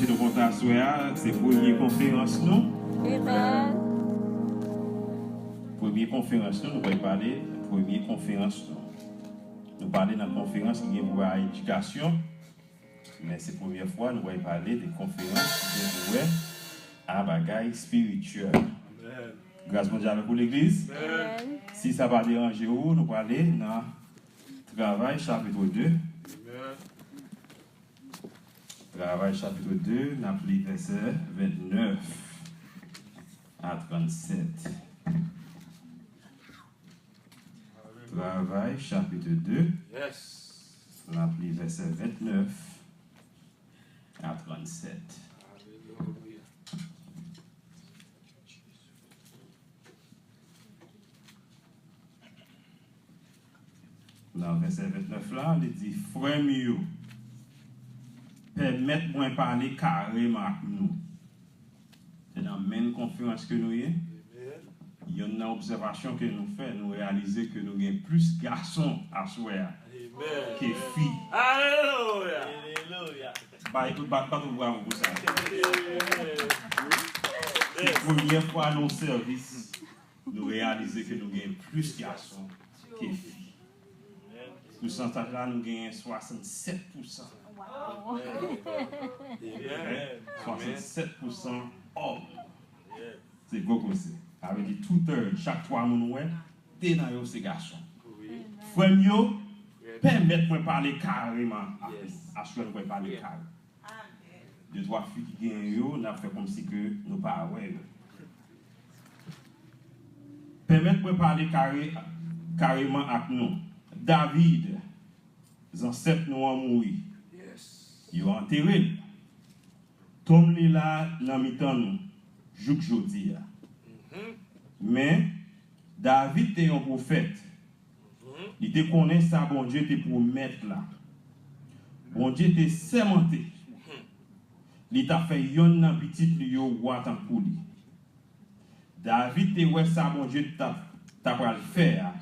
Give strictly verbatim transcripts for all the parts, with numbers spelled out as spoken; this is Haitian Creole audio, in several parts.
Nou kontan aswè a, se premye konferans nou. Amen. Premye konferans nou, nou pral pale premye konferans nou. Nou pale nan konferans ki gen pou wè a edikasyon, men se premye fwa nou pral pale de konferans ki gen pou wè a bagay espirityèl. Amen. Gras Bondye avèk ou, legliz. Amen. Si sa pa deranje ou, nou prale nan Travay, chapit de. Amen. Travay, chapit de, n ap li vèsè vennèf a trannsèt. Travay, chapit de, yes, n ap li vèsè vennèf a trannsèt. Alelouya. Nan vèsè vennèf la, li di, frè m yo, pèmèt mwen pale kareman ak nou. Se nan menm konferans ke nou ye. Amen. Yonn nan obsèvasyon ke nou fè, nou reyalize ke nou gen plis gason aswè a, amen, ke fi. Alelouya! Alelouya! Bay tout, bat, bat yon bravo pou sa. Amen. Se premye fwa nan yon sèvis, nou reyalize ke nou gen plis gason ke fi. Pousantaj la, nou genyen swasannsèt pousan. Wow. Amen. Swasannsèt pousan òm. Se gwo koze. Sa vle di two third, chak twa moun ou wè, de nan yo se gason. Wi. Frè m yo, pèmèt mwen pale kareman ak nou. Yes. Aswè nou pral pale kare. De twa fi ki genyen yo, n ap fè kòmsi ke nou pa wè yo. Pèmèt mwen pale kare, kareman ak nou. David, zansèt nou an mouri. Yes. Yo antere l. Tonm li la nan mitan nou, jouk jodi a. Mhm. Men, David te yon pwofèt. Mhm. Li te konnen sa Bondye te pwomèt la. Bondye te sèmante, mhm, li t ap fè yonn nan pitit li yo wa tankou li. David te wè sa Bondye t ap, t ap pral fè a.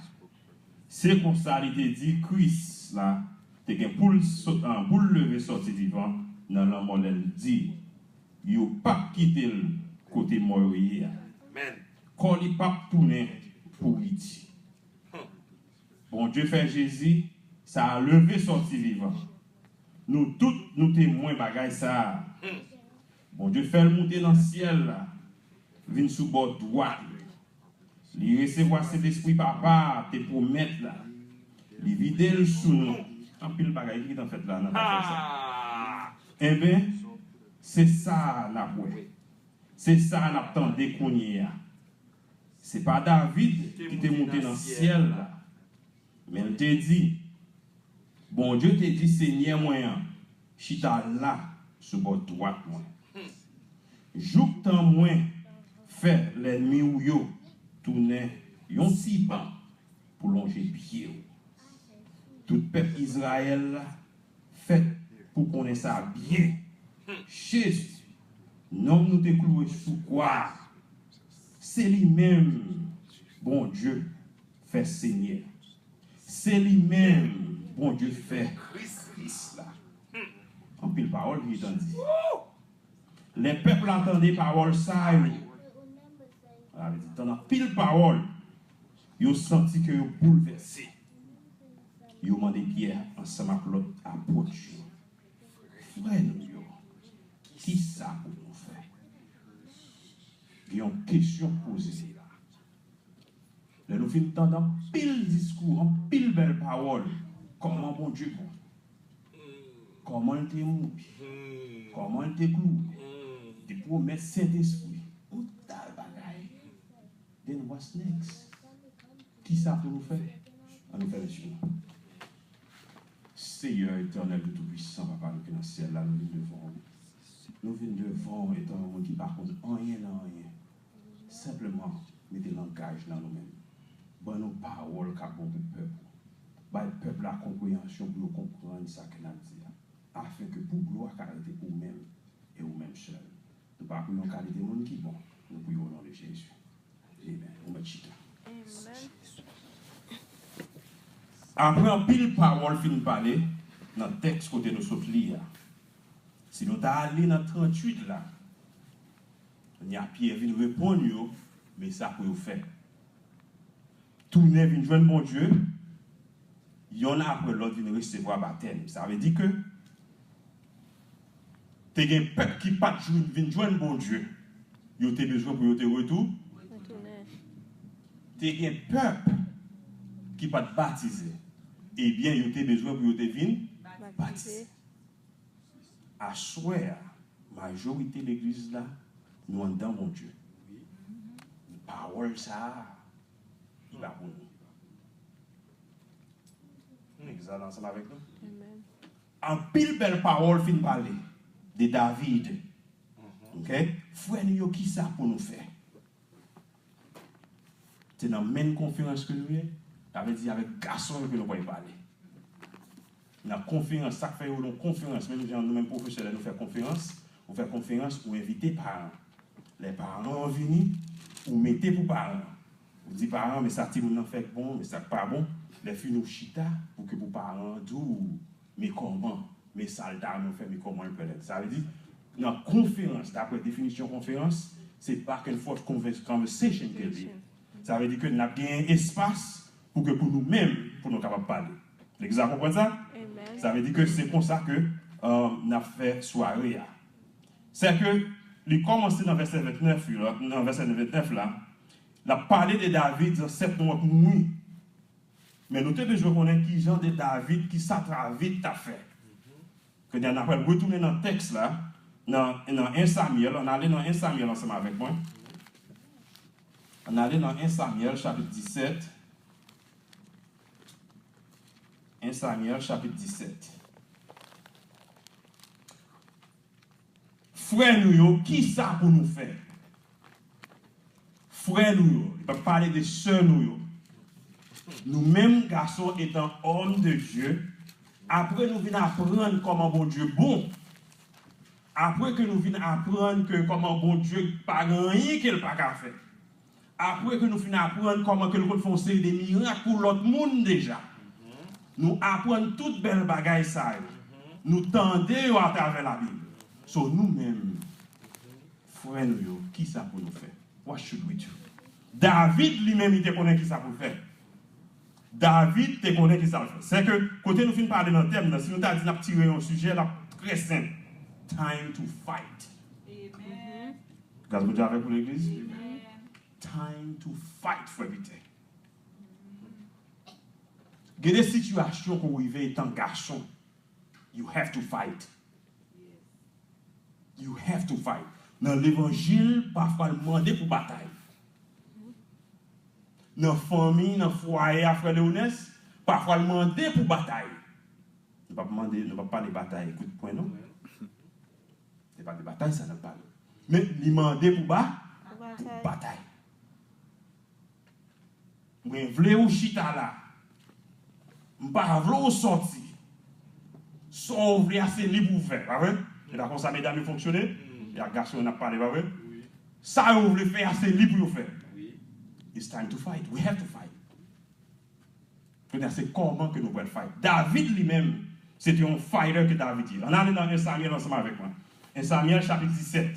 Se konsa li te di Kris la te gen pou l so-, an, pou l leve sòti vivan nan lanmò lè l di, yo p ap kite l kote mò yo ye a. Amen. Kò li p ap tounen pouri di. Hmm. Bondye fè Jezi sa a leve sòti vivan. Nou tout, nou temwen bagay sa a. Hmm. Bondye fè l moute nan syèl la, vin sou bò dwat li. Li resevwa Sentespri Papa a te pwomèt la. Li vide l sou nou. Anpil bagay ki gentan fèt la nan bagay sa. Ah! Enben, se sa a n ap wè. Se sa a n ap tande kounye a. Se pa David ki te moute nan syèl la, men l te di, Bondye te di Senyè mwen an, chita la sou bò dwat mwen, jouktan mwen fè lènmi w yo tounen yon ti ban pou lonje pye w. Tout pèp Izrayèl la fèt pou konnen sa byen. Jezi, nonm nou te klouwe sou kwa a, se li menm Bondye fè Senyè. Se li menm Bondye fè Kris la. Anpil pawòl ki gentan di. Lè pèp la tande pawòl sa yo, sa vle di, tann anpil pawòl, yo santi ke yo boulvèse. Yo mande Pyè ansanm ak lòt apot yo, frè nou yo, kisa pou nou fè? Gen yon kesyon k poze la. Lè nou fin tande anpil diskou, anpil bèl pawòl, kòman Bondye bon, kòman l te mouri, kòman l te klouwe, te pwomèt Sentespri, yon ta bagay. Then what's next? Kisa pou nou fè? Ann nou fèmen je nou. Seyè Etènèl, Toutoupwisan, Papa nou ki nan syèl la, nou vin devan w. Nou vin devan w etan yon moun ki pa konn anyen nan anyen. Senpleman, mete langaj nan nou menm. Ban nou pawòl k ap bon pou pèp ou. Bay pèp la konpreyansyon pou yo konprann sa ke n ap di a, afenke pou glwa ka rete pou ou menm e ou menm sèl. Nou pa priye yon kalite moun ki bon, nou priye o non de Jezi. Amen. Ou mèt chita. Amen. Apre anpil pawòl fin pale nan tèks kote nou sot li a, Si nou ta ale nan tranntuit la, kounye a Pyè vin reponn yo, men sa pou yo fè. Tounen vin jwenn Bondye, yonn apre lòt vin resevwa batèm. Sa vle di ke te gen pèp ki pa t jwenn, vin jwenn Bondye, yo te bezwen pou yo te retou. Retounen. Te gen pèp ki pa t batize, ebyen, yo te bezwen pou yo te vin batize. Aswè a, majorite legliz la, nou anndan Bondye. Pawòl sa a, li pa pou nou. Legliz la ansanm avèk nou. Anpil bèl pawòl fin pale de David. Ok? Frè nou yo, kisa pou nou fè? Se nan menm konferans ke nou ye, sa vle di avèk gason yo ke nou pral pale. Nan konferans, sa k fè yo nan konferans, menm jan nou menm pwofesè, lè nou fè konferans, ou fè konferans, ou envite paran. Lè paran an vini, ou mete pou paran. Ou di paran, men sa timoun nan fè k bon, men sa k pa bon. Lè fini ou chita pou ke pou paran an di w, men kòman, men sa l ta renmen w fè, men kòman l pèlèt. Sa vle di, nan konferans, daprè definisyon konferans, se back and forth conver- conversation ke l ye. Sa vle di ke n ap genyen espas pou ke pou nou menm, pou nou kapab pale. Legliz la konprann sa? Sa vle di ke se konsa ke, euh, n ap fè sware a. Se ke li kòmanse nan vèsè vennèf la, nan vèsè vennèf la, l ap pale de David, zansèt nou an k mouri. Men nou te bezwen konnen kijan de David, kisa David t ap fè. Kounye a, n ap pral retounen nan tèks la, nan, nan en Samyèl, ann ale nan en Samyèl ansanm avèk mwen. Ann ale nan en Samyèl, chapit disèt. En Samyèl, chapit disèt. Frè nou yo, kisa pou nou fè? Frè nou yo, li pa pale de sè nou yo. Nou menm, gason etan òm de Dye, apre nou vin aprann kòman Bondye bon, apre ke nou vin aprann ke kòman Bondye pa gen anyen ke l pa ka fè, apre ke nou fin aprann kòman ke l konn fè yon seri de mirak pou lòt moun deja, nou aprann tout bèl bagay sa yo. Nou tande yo atravè Labib. So, nou menm, frè nou yo, kisa pou nou fè? What should we do? David li menm, li te konnen kisa pou l fè. David te konnen kisa l fè. Se ke, kote nou fin pale nan tèm nan, si nou ta di n ap tire yon sijè, l ap trè senp. Time to fight. Gras Bondye avèk ou, legliz. Time to fight, frè Pita. Gen de sitiyasyon ke w rive etan gason, you have to fight. You have to fight. Nan levanjil, pafwa l mande pou batay. Nan fanmi, nan fwaye a, frè Leonès, pafwa l mande pou batay. Nou p ap mande, nou p ap pale batay kout pwen, non. Se pa de batay sa n ap pale. Men li mande pou ba, pou batay. Mwen vle ou chita la. M pa vle ou sòti. Sa w vle a se li pou w fè, pa vre? Se pa konsa medam yo fonksyone? E ak gason yo n ap pale, pa vre? Sa yo vle fè a se li pou yo fè. It's time to fight. We have to fight. Kounye a se kòman ke nou pral fight. David li menm, se te yon fighter ke David ye. Ann ale nan en Samyèl ansanm avèk mwen. En Samyèl chapit disèt.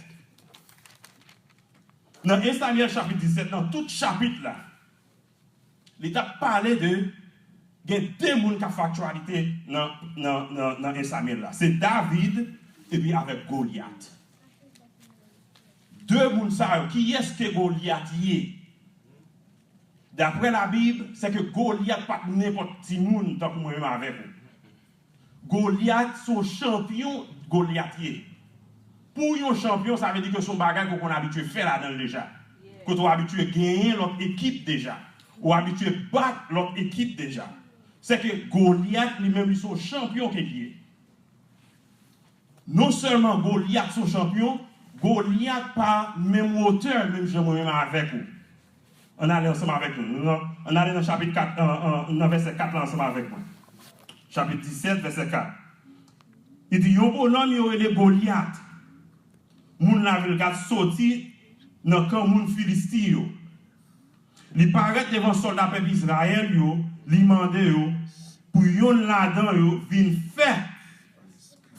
Nan en Samyèl chapit disèt, nan tout chapit la, li t ap pale de, gen de moun k ap fè aktyalite nan, nan, nan, nan en Samyèl la. Se David epi avèk Golyat. De moun sa yo, kiyès ke Golyat ye? Daprè Labib, se ke Golyat pa t nenpòt timoun tankou mwen menm avèk ou. Golyat se yon chanpyon, Golyat ye. Pou yon chanpyon, sa vle di ke se yon bagay ke w konn abitye fè ladan l deja. Kote w abitye genyen lòt ekip deja. Ou abitye bat lòt ekip deja. Se ke Golyat, li menm, li se yon chanpyon ke l ye. Non sèlman Golyat se yon chanpyon, Golyat pa menm wotè, menm jan mwen menm avèk ou. Ann ale ansanm avèk nou. Nou nan, ann ale nan chapit kat, an, an, nan vèsè kat la ansanm avèk mwen. Chapit disèt, vèsè kat. Li di, yon bonòm yo rele Golyat, moun lavil Gat, soti nan kan moun Filisti yo. Li parèt devan sòlda pèp Izrayèl yo, li mande yo pou yonn ladan yo vin fè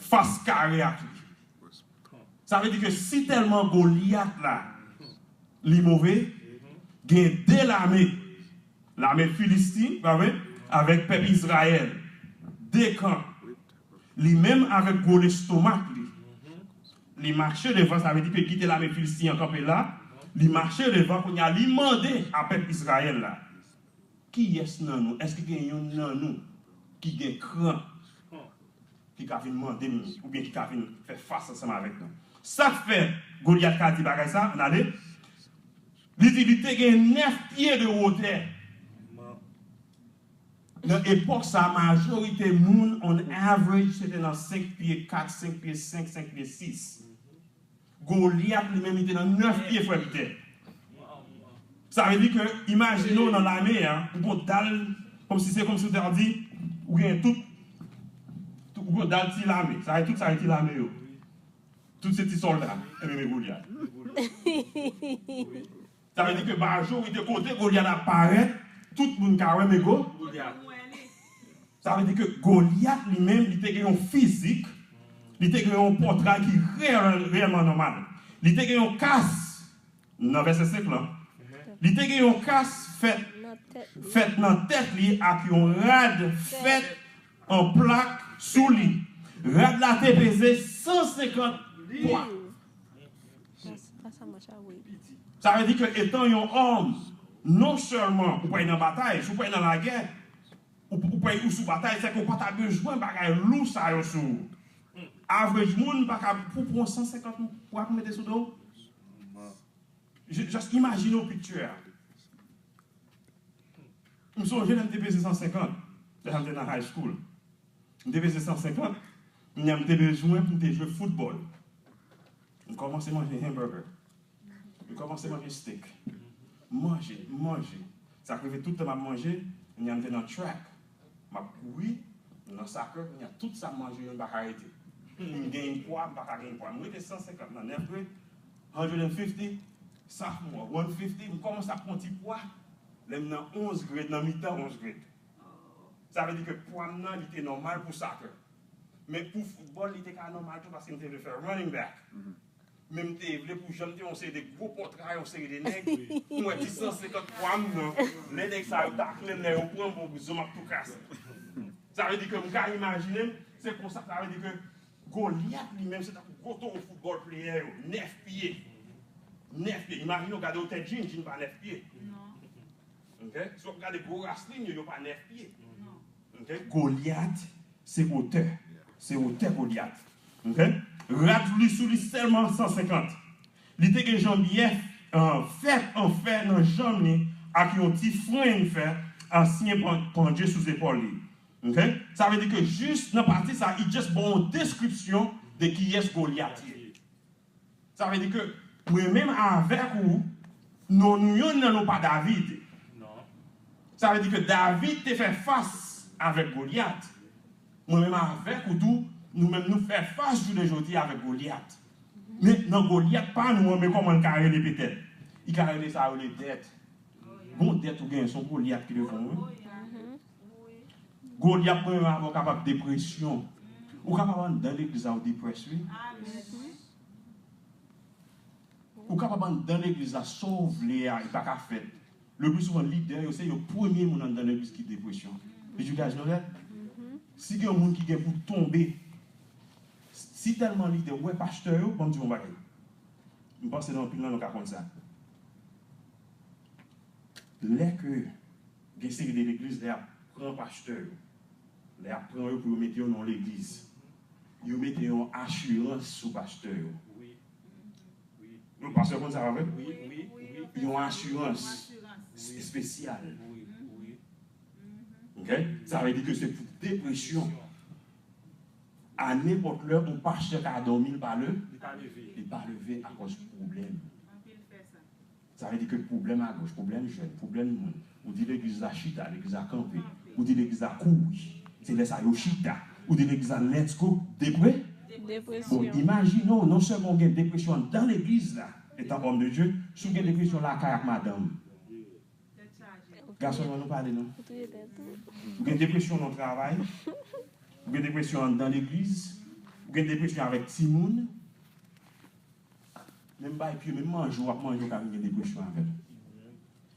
fas kare ak li. Sa vle di ke si tèlman Golyat la, li move, gen de lame, lame Filisti, pa vre, avèk pèp Izrayèl, de kan. Li menm avèk gwo lestomak li. Li mache devan, sa vle di ke kite lame Filisti an kanpe la, li mache devan, kounye a li mande a pèp Izrayèl la. Kiyès nan nou? Èske gen youn nan nou ki gen kran, ki ka vin mande m, oubyen ki ka vin fè fas ansanm avèk nou? Sa k fè Golyat ka di bagay sa, ann ale. Li di li te gen nèf pye de wotè. Nan epòk sa, majorite moun, on average, se te nan senk pye kat, senk pye senk, senk pye sis. Golyat li menm, li te nan nèf pye, frè Pitè. Sa vle di ke, imajine w nan lame a, ou gon dal, kòmsi se kòmsi w ta di, ou gen tout, tout, ou gon dal ti lame. Sa vle di tout sa se ti lame yo. Tout se ti sòlda, enben men Golyat. Sa vle di ke majorite kote Golyat ap parèt, tout moun ka wè men Go. Sa vle di ke Golyat li menm, li te gen yon fizik, li te gen yon pòtray ki reyèl, reyèlman nòmal. Li te gen yon kas, nan vèsè senk lan, li te gen yon kas fèt, fèt nan tèt li ak yon rad fèt an plak sou li. Rad la te peze san senkant pwa. Sa vle di ke etan yon òm, non sèlman ou pral nan batay, si w pral nan lagè, ou, ou pral ou sou batay, se ke ou pa ta bezwen bagay lou sa yo sou ou. Average moun pa ka pou pran san senkant pwa pou mete sou do w. Just imagine yon picture a. M sonje lè m te peze san senkant, lè m te nan high school. M te peze san senkant, kounye a m te bezwen pou m te jwe foutbòl. M kòmanse manje hamburger. M kòmanse manje steak. M manje, m manje. Sa k rive tout tan m ap manje, kounye a m te nan track. M ap kouri, m nan soccer, kounye a tout sa m manje yo, m pa ka rete. M genyen pwa, m pa ka genyen pwa. M rete san senkant nan nèf grade, hundred and fifty, sophomore, one fifty, m kòmanse ap pran ti pwa lè m nan onz grade, nan mitan onz grade. Sa vle di ke pwa m nan, li te nòmal pou soccer. Men pou foutbòl, li te ka nòmal tou paske m te vle fè running back. Men m te vle pou jan m te yon seri de gwo pòtray, yon seri de nèg, m wè ti san senkant pwa m nan. Lè nèg sa yo takle m, lè yo pran m, bon, zo m ap tou kase. Sa vle di ke m ka imajine m, se konsa, sa vle di ke Golyat li menm, se tankou gwo towo foutbòl player yo, nèf pye. Nèf pye. Imajine w gade w tèt Jean, Jean pa nèf pye. Ok? Si w ap gade gwo raslin yo, yo pa nèf pye. Ok? Golyat, se wotè. Se wotè Golyat. Ok? Rad li sou li sèlman san senkant. Li te gen janbyè, euh, fèt an fè nan janm li ak yon ti fren fè ansyen pan-, pandye sou zepòl li. Ok? Sa vle di ke jis nan pati sa, li just ba w yon deskripsyon de kiyès Golyat ye. Sa vle di ke mwen menm avèk ou, nou, nou yonn nan nou pa David. Non. Sa vle di ke David te fè fas avèk Golyat. Mwen menm avèk ou tou, nou menm nou fè fas jounen jodi avèk Golyat. Men nan Golyat pa nou an, men kòman l ka rele petèt? Li ka rele sa yo le dèt. Bon, dèt ou genyen, se yon Golyat ki devan w, wi. Golyat, mwen menm avè w kapab depresyon. Ou kapab anndan legliz la, ou deprès, wi. Ou kapab anndan legliz la, sa w vle a, li pa ka fèt. Le pli souvan, lidè yo, se yo premye moun anndan legliz ki depresyon. Did you guys know that? Si gen yon moun ki gen pou tonbe, si tèlman lidè, ou wè pastè yo, ban m di yon bagay. M panse nan anpil nan nou ka konn sa. Lè ke gen seri de legliz, lè y ap pran pastè yo, lè y ap pran yo pou yo mete yo nan yon legliz, yo mete yon asirans sou pastè yo. Wi. Wi. Nou, pastè konn sa, pa vre? Wi, wi, wi. Yon asirans espesyal. Wi, wi. Ok? Sa vle di ke se pou depresyon. A nenpòt lè, yon pastè ka dòmi, li pa le-, li pa leve, li pa leve akòz pwoblèm. Anpil fè sa. Sa vle di ke pwoblèm agoch, pwoblèm jèn, pwoblèm moun. Ou di legliz la chita, legliz la kanpe. Ou di legliz la kouri. Se lè sa yo chita. Ou di legliz la let's go, depre-, Depresyon. Bon, imajine w, non sèlman w gen depresyon anndan legliz la, etan homme de Dieu, si w gen depresyon lakay ak madanm. Gason yo, nou pale non. Ou touye tèt ou. Ou gen depresyon nan travay. Ou gen depresyon anndan legliz. Ou gen depresyon avèk timoun. Menm bay pye, menm manje w ap manje, w ka vin gen depresyon avè l.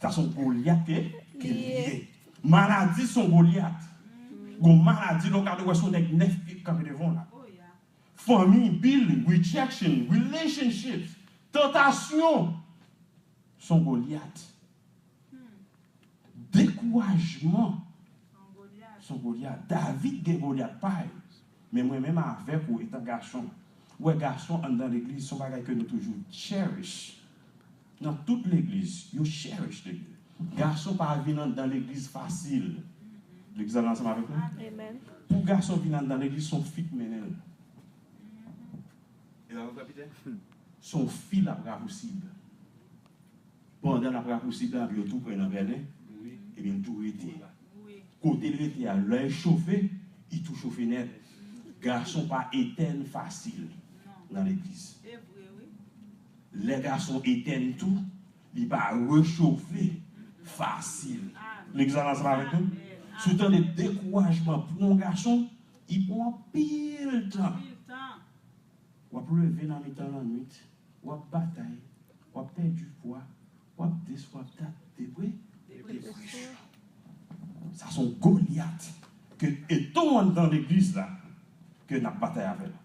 Sa se yon Golyat ke, ke li ye. Maladi se yon Golyat. Gon maladi, lè w gade, w wè se yon nèg nèf pye k kanpe devan w la. Fanmi, bil, rejection, relationships, tantasyon, se yon Golyat. Dekourajman, se yon Golyat. David gen Golyat pa l. Men mwen menm avèk ou, etan gason, ou wè gason anndan legliz, se yon bagay ke nou toujou cherish. Nan tout legliz, yo cherish legliz. Gason pa vin anndan legliz fasil. Legliz la ansanm avèk nou? Amen. Pou gason vin anndan legliz, se yon fi k mennen l. E la, frè Pitè? Se yon fi l ap rapousib. Pandan l ap rapousib la, yo tou pran nan pèlen, epi l tou rete. Kote l rete a, lè l chofe, li tou chofe nèt. Gason pa etèn fasil nan legliz. Lè gason etèn tou, li pa rechofe fasil. Legliz la ansanm avèk nou? Si w tande dekourajman pou yon gason, li pran anpil tan. W ap leve nan mitan lannwit, w ap batay, w ap pèdi pwa, w ap dis, w ap dat, depre, depresyon. Sa se yon Golyat ke etan w anndan legliz la, ke n ap batay avè l.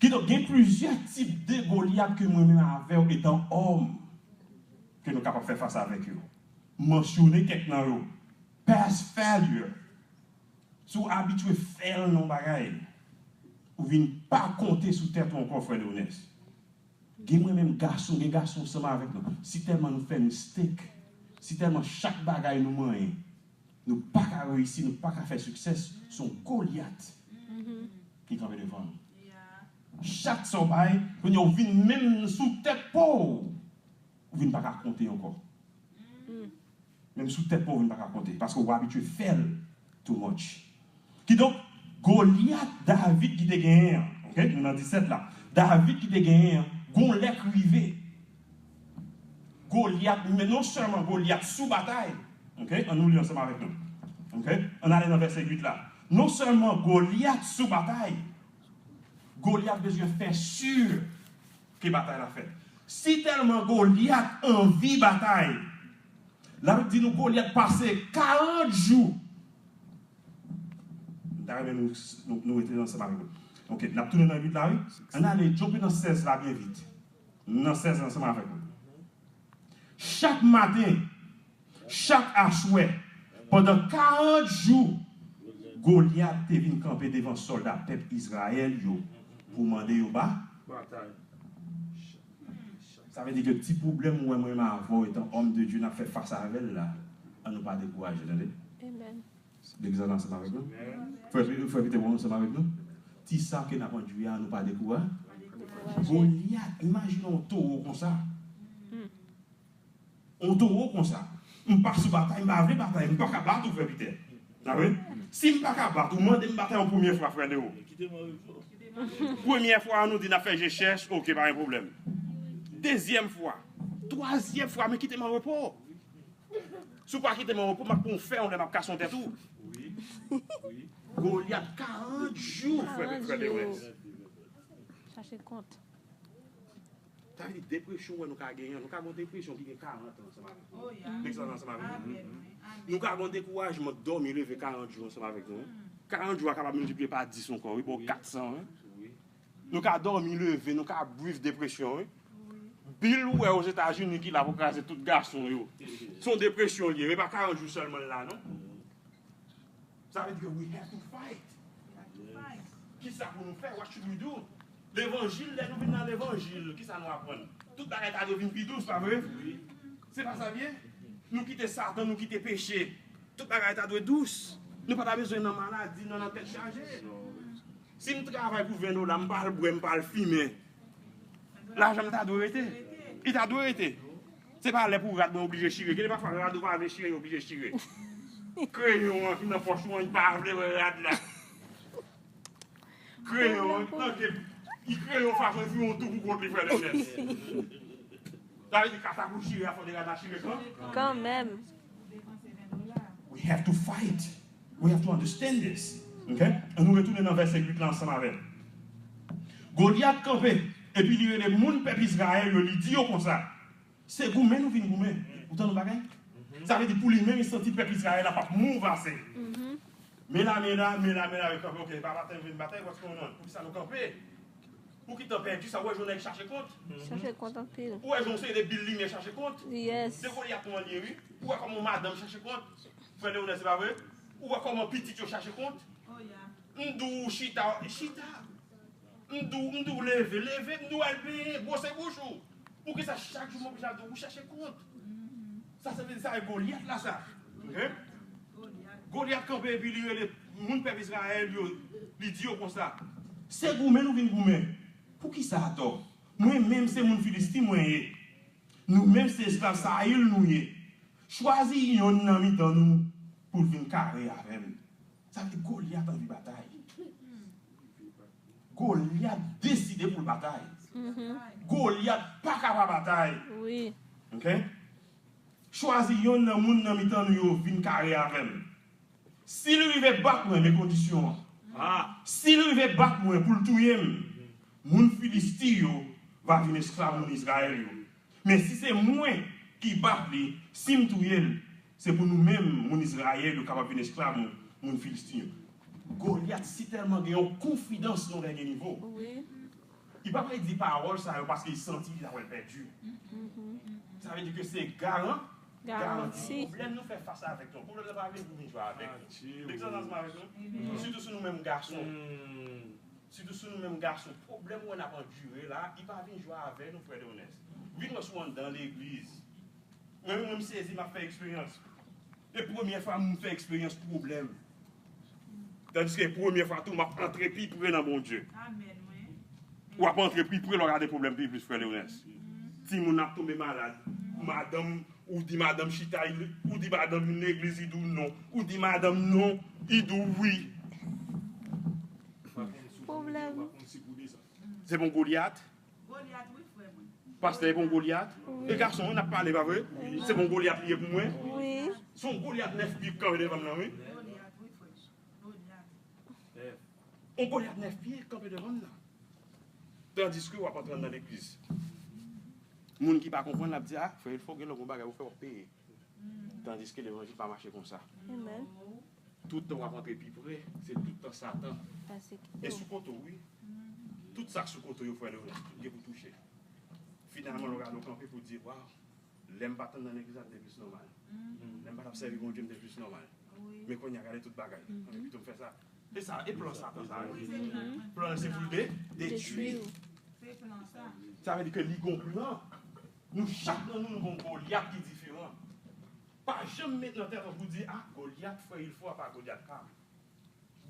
Kidonk, gen plizyè tip de Golyat ke mwen menm avè w etan òm, ke nou kapab fè fas avèk yo. Mansyone kèk nan yo. Past failure. Si w abitye fèl nan yon bagay, ou vin pa konte sou tèt ou ankò, frè Leonès. Gen mwen menm gason, gen gason ansanm avèk nou. Si tèlman nou fè mistake, si tèlman chak bagay nou manyen, nou pa ka reyisi, nou pa ka fè success, se yon Golyat ki kanpe devan nou. Chak sa w bay, kounye a w vin menm sou tèt pa w, ou vin pa ka konte ankò. Menm sou tèt pa w vin pa ka konte, paske w abitye fè l too much. Kidonk, Golyat David ki te genyen an, oke, nou nan disèt la, David ki te genyen an, gon lè k rive, Golyat, men non sèlman Golyat sou batay, oke, ann nou li ansanm avèk nou, oke, ann ale nan vèsè uit la, non sèlman Golyat sou batay, Golyat bezwen fè si ke batay la fèt. Si tèlman Golyat anvi batay, Labib di nou Golyat pase karant jou. M ta renmen nou, nou, nou rete ansanm avèk mwen. Oke, n ap tounen nan uit la, wi. Ann ale, jump nan sèz la byen vit. Nan sèz la ansanm avèk mwen. Chak maten, chak aswè, pandan karant jou, Golyat te vin kanpe devan sòlda pèp Izrayèl yo pou mande yo ba. Batay. Sa vle di ke ti pwoblèm ou wè mwen menm avè w etan òm de Dye n ap fè fas avè l la, ann nou pa dekouraje, tande. Amen. Legliz la ansanm avèk nou? Frè, frè Pita, ou ansanm avèk nou? Ti sa ke n ap andire a, ann nou pa dekoura-, Golyat, imajine yon towo konsa. Yon towo konsa. M pa sou batay, m pa vle batay, m pa ka bat ou, frè Pita. Sa vre? Si m pa ka bat ou, mande m batay yon premye fwa, frè Leo. Premye fwa, nou di n ap fè je chèch, oke, pa gen pwoblèm. Dezyèm fwa, twazyèm fwa, men kite m an repo. Si w pa kite m an repo, m ap pran w fè yon lè m ap kase yon tèt ou. Golyat, karant jou, frè, frè Leo. Chache kont. Sa vle di depresyon, wè, nou ka genyen, nou ka gen yon depresyon ki gen karant an ansanm avèk nou. Legliz la ansanm avèk nou. Nou ka gen yon dekourajman k dòmi leve karant jou ansanm avèk nou. Karant jou a kapab miltipliye pa dis ankò, wi, ba w kat san, wi. Nou ka dòmi leve, nou ka breathe depresyon, wi. Bill ou wè Ozetazini ki la pou kraze tout gason yo. Se yon depresyon li ye, e pa karant jou sèlman l la, non. Sa vle di ke we have to fight. Kisa pou nou fè? What should we do? Levanjil, lè nou vin nan levanjil, kisa nou aprann? Tout bagay ta dwe vin pi dous, pa vre? Se pa sa l ye? Nou kite Satan, nou kite peche. Tout bagay ta dwe dous. Nou pa ta bezwen nan maladi, nan, nan tèt chaje. Si m travay pou ven dola, m pa al bwè, m pa al fimen. Lajan m ta dwe rete. Li ta dwe rete. Se pa lè pou rad mwen oblije chire. Gen de pafwa rad ou pa vle chire, yo oblije chire. Kreyon an ki nan pòch ou an, li pa vle wè rad la. Kreyon an, li tanke, li kreyon fason, li fè yon tou pou kont li, frè Leonès. Sa vle di kata pou chire a, fò de rad la chire kan? Kanmenm. We have to fight. We have to understand this. Ok? Ann nou retounen nan vèsè uit la ansanm avè l. Golyat kanpe. Epi li rele moun pèp Izrayèl yo, li di yo konsa, se goumen nou vin goumen. Ou tande yon bagay? Sa vle di pou li menm, li santi pèp Izrayèl la p ap move ase. Men la, men la, men la, men la, yo kanpe, ok, pa batay, vin batay, what's going on? Poukisa nou kanpe? Ou ki tan pèdi sa, ou wè jan nèg chache kont? Chache kont anpil. Ou wè jan yon seri de bil limyè chache kont? Yes. De Golyat kòman l ye, wi. Ou wè kòman yon madanm chache kont? Frè Leonel, se pa vre? Ou wè kòman pitit yo chache kont? M di w chita, chita. M di w, m di w leve, leve, m di w al benyen, bwose bouch ou. Poukisa chak jou m oblije ap di w, ou chache kont? Sa, sa vle di sa e Golyat la sa. Hein? Golyat kanpe epi li rele moun pèp Izrayèl yo, li di yo konsa, se goumen nou vin goumen. Poukisa atò? Mwen menm se moun Filisti mwen ye. Nou menm se esklav Sayil nou ye. Chwazi yonn nan mitan nou pou l vin kare avè m. Sa vle di Golyat anvi batay. Golyat deside pou l batay. Golyat pa ka pa batay. Wi. Ok? Chwazi yonn nan moun nan mitan nou yo vin kare avè m. Si l rive bat mwen, men kondisyon an. Si l rive bat mwen pou l touye m, moun Filisti yo va vin esklav moun Izrayèl yo. Men si se mwen ki bat li, si m touye l, se pou nou menm, moun Izrayèl yo, kapab vin esklav moun, moun Filisti yo. Golyat sitèlman gen yon konfidans nan yon dènye nivo. Wi. Li pa vle di pawòl sa yo paske li santi li ta pral pèdi. Sa vle di ke se garan, garanti. Pwoblèm nou fè fas avèk nou. Pwoblèm nan pa vin pou vin jwe avèk nou. Li ansanm avèk nou. Sitou si nou menm gason. Sitou si nou menm gason, pwoblèm ou wè n ap andire la, li pa vin jwe avè nou, frè Leonès. Vin wè si w anndan legliz. Mwen menm, mwen m sezi, m ap fè eksperyans. E premyè fwa m fè eksperyans pwoblèm. Tandiske premyè fwa tou, m ap antre pi pre nan Bondye. Amèn, wi. W ap antre pi pre lè w gade pwoblèm pi plis, frè Leonès. Timoun ap tonbe malad. Madanm, ou di madanm chita, ou di madanm vin legliz, li di w non. Ou di madanm non, li di w wi. Pwoblèm. Se bon Golyat? Golyat, wi, frè mwen. Pastè, e bon Golyat? Wi. E gason, wi, n ap pale, pa vre? Wi. Se bon Golyat li ye pou mwen? Wi. Se yon Golyat nèf pye k kanpe devan m nan, wi. Golyat, wi, frè. Golyat. Yon Golyat nèf pye k kanpe devan m nan. Tandiske w ap antre anndan legliz. Moun ki pa konprann, l ap di, a, frè, il fò gen lòt yon bagay ou fè, w ap peye. Tandiske levanjil pa mache konsa. Amen. Tout tan w ap antre pi pre, se tout tan Satan. E sou kote w, wi. Tout sa k sou kote w yo, frè Leonès, tout gen pou touche. Finalman, lè w gade w kanpe pou di, waw, lè m pa t anndan legliz la, m te plis nòmal. Lè m pa t ap sèvi Bondye, m te plis nòmal. Men kounye a, gade tout bagay. Anben, pito m fè sa. E sa, e plan Satan sa, wi. Plan l se pou l de, detwi. Sa vle di ke li gon plan. Nou chak nan nou, nou gon Golyat ki diferan. Pa janm met nan tèt ou pou di, a, Golyat, frè, il fò apa Golyat pa m.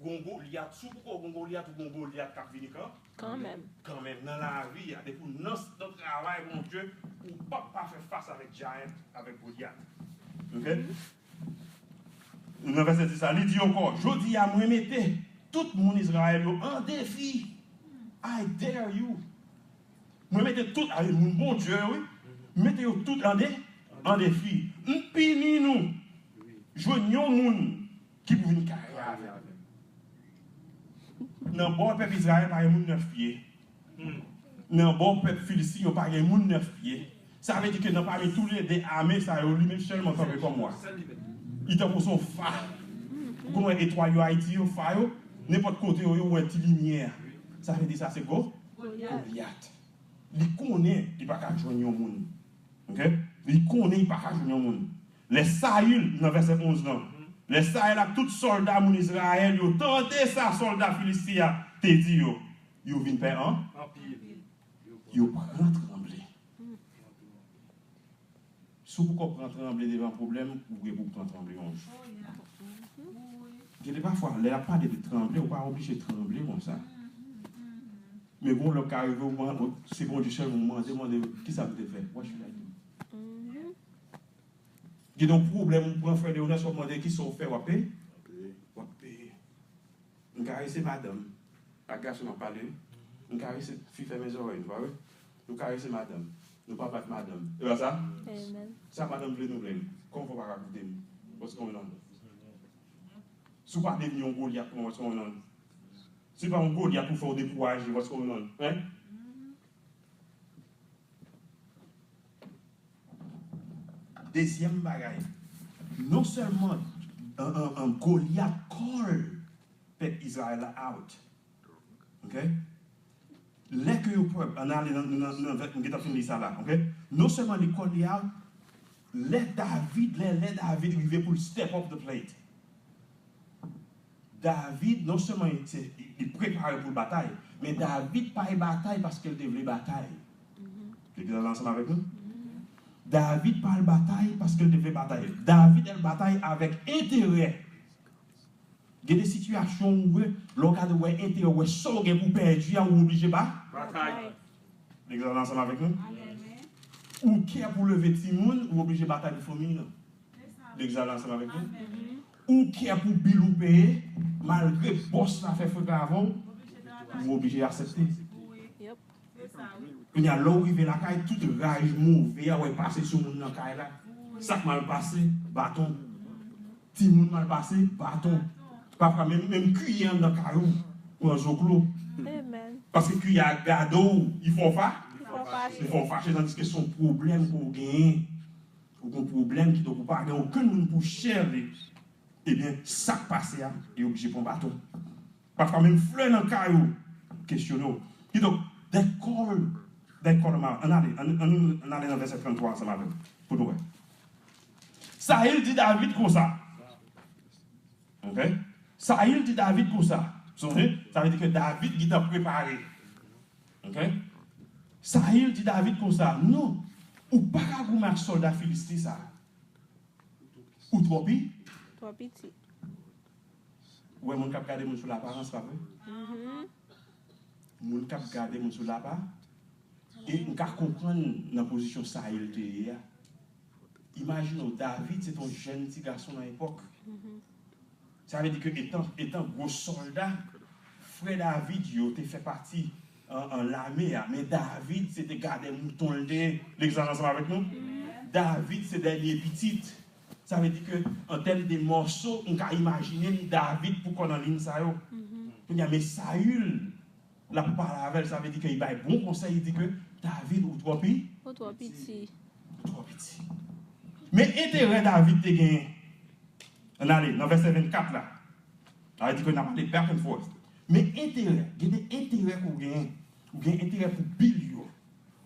Gon Golyat, si w poko gon Golyat, ou gon Golyat k ap vini kan? Kanmenm. Kanmenm, nan lavi a, depi w nan, nan travay Bondye, ou p ap pa fè fas avèk jayant, avèk Golyat. Ok? Nan vèsè dis la, li di ankò, jodi a, mwen mete tout moun Izrayèl yo an defi. I dare you. Mwen mete tout, a, moun Bondye, wi. Mete yo tout an de, an defi. M pini nou. Jwenn yon moun ki pou vin kare avè m. Nan bò pèp Izrayèl, pa gen moun nèf pye. Nan bò pèp Filisti yo, pa gen moun nèf pye. Sa vle di ke nan pami toulede ame sa yo, li menm sèlman kanpe kòm wa. Li tankou se yon fa. Ou konn wè etwal yo Ayiti yo, fa yo, nenpòt kote yo ye, ou wè ti limyè a. Sa vle di sa se Go, Golyat. Li konnen li pa ka jwenn yon moun. Ok? Li konnen li pa ka jwenn yon moun. Lè Sayil, nan vèsè onz lan, lè Sayil ak tout sòlda moun Izrayèl yo tande sa sòlda Filisti a te di yo, yo vin pè an, yo pran tranble. Si w poko pran tranble devan pwoblèm, ou gen pou w pran tranble yon jou. Gen de pafwa, lè y ap pale de tranble, ou pa oblije tranble konsa. Men gon lè w ka rive, ou mande, se Bondye sèlman ou mande, mande, kisa m te fè? What should I do? Gen yon pwoblèm ou pran, frè Leonès, w ap mande kisa w fè, w ap peye? W ap peye. M karese madanm. Ak gason m ap pale, wi. M karese, fi fèmen zòrèy nou, pa vre? Nou karese madanm. Nou pa bat madanm. E pa sa? Amen. Sa madanm vle nou vle l. Kòman fè w pa ka koute m? What's going on? Si w pa devni yon Golyat pou mwen, what's going on? Si w pa yon Golyat pou fè w dekouraje, what's going on? Hein? Dezyèm bagay, non sèlman an, an, an, Golyat call pèp Izrayèl la out. Ok? Lè ke yo pwèp, ann ale nan, nan, nan, nan, m gentan fin li sa la, ok? Non sèlman li call li out, lè David, lè, lè David rive pou l step up the plate, David, non sèlman li, se, li, li prepare pou l batay, men David pa al batay paske l te vle batay. Legliz la ansanm avèk nou? David pa al batay paske l te vle batay. David al batay avèk enterè. Gen de sitiyasyon ou wè, lè w gade, w wè enterè, w wè sa w gen pou pèdi a, ou oblije ba. Batay. Legliz la ansanm avèk nou? Ou kè pou leve timoun, ou oblije batay pou fanmi nan. Legliz la ansanm avèk nou? Ou kè pou bil ou peye, malgre bòs la fè freka avè w, ou oblije aksepte. Kounye a, lè w rive lakay, tout raj move a w wè pase sou moun nan kay la. Sa k mal pase, baton. Timoun mal pase, baton. Pafwa, menm, menm kiyè anndan kay ou, pran zoklo. Paske kiyè a gade w, li fè w fa-, li fè w fache, tandiske se yon pwoblèm ke w genyen. Ou gen yon pwoblèm ki donk ou pa gen okenn moun pou share li. Ebyen, sa k pase a, li oblije pran baton. Pafwa, menm flè nan kay ou, kesyone w. Kidonk, they call, they call him out. Ann ale, ann, ann, ann ale nan vèsè tranntwa ansanm avè m, pou nou wè. Sayil di David konsa. Ok? Sayil di David konsa. Sonje, sa vle di ke David gentan prepare. Ok? Sayil di David konsa, "Non, ou pa ka goumen ak sòlda Filisti sa a. Ou twò pi-, twò piti." Ou wè moun k ap gade moun sou laparans, pa vre? Moun k ap gade moun sou lapa, e m ka konprann nan pozisyon Sayil te ye a. Imajine w, David se te yon jèn ti gason nan epòk. Sa vle di ke etan, etan gwo sòlda, frè David yo te fè pati an, an lame a, men David se te gadè mouton l te ye. Legliz la ansanm avèk nou? David se dènye pitit. Sa vle di ke, an tèm de mòso, m ka imajine m David pou kò nan liy sa yo. Kounye a, men Sayil, l ap pale avè l, sa vle di ke li bay bon konsèy, li di ke, "David, ou twò pi-, ou twò piti. Ou twò piti." Men enterè David te genyen. Ann ale nan vèsè vennkat la. Sa vle di ke n ap pale back and forth. Men enterè, gen de enterè ke w genyen. Ou gen enterè pou bil yo.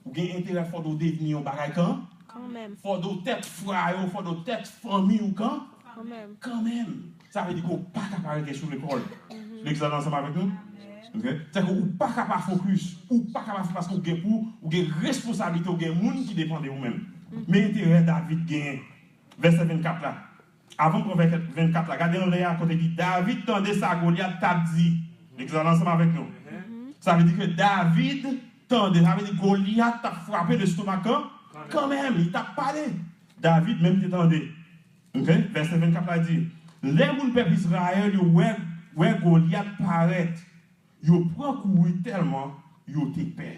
Ou gen enterè fò w devni yon bagay kan? Kanmenm. Fò w tèt fra yo, fò w tèt fanmi w kan? Kanmenm. Kanmenm. Sa vle di ke w pa ka pa rete sou lekòl. Legliz la ansanm avèk nou? Ok? Sèke ou pa ka pa fokis. Ou pa ka pa fokis paske ou gen pou, ou gen responsablite, ou gen moun ki depann de ou menm. Men enterè David genyen. Vèsè vennkat la. Avan m pran vèsè vennkat la, gade anlè a kote li di, David tande sa Golyat t ap di. Legliz la ansanm avèk nou? Sa vle di ke David tande, sa vle di Golyat t ap frape lestomak kan, kanmenm, li t ap pale. David menm te tande. Ok? Vèsè vennkat la di, lè moun pèp Izrayèl yo wè, wè Golyat parèt, yo pran kouri tèlman yo te pè.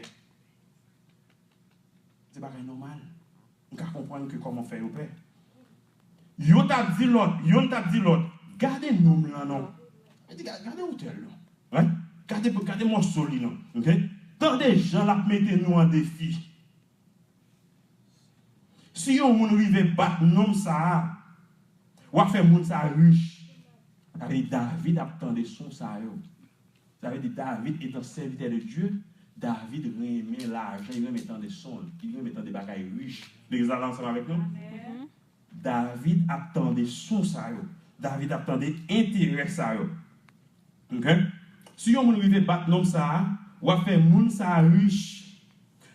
Se bagay nòmal. M ka konprann ke kòman fè yo pè. Yo t ap di lòt, yonn t ap di lòt, gade nonm lan non. Yo di, "Ga-, gade wotè l non. Wi. Gade, gade mòso li non." Ok? Tande jan l ap mete nou an defi. Si yon moun rive bat nonm sa a, w ap fè moun sa a rich. Sa vle di David ap tande son sa yo. Sa vle di David etan sèvitè de Dye, David renmen lajan, li renmen tande son, li renmen tande bagay rich. Legliz la ansanm avèk nou? David ap tande son sa yo. David ap tande enterè sa yo. Ok? Si yon moun rive bat nonm sa a, w ap fè moun sa a rich.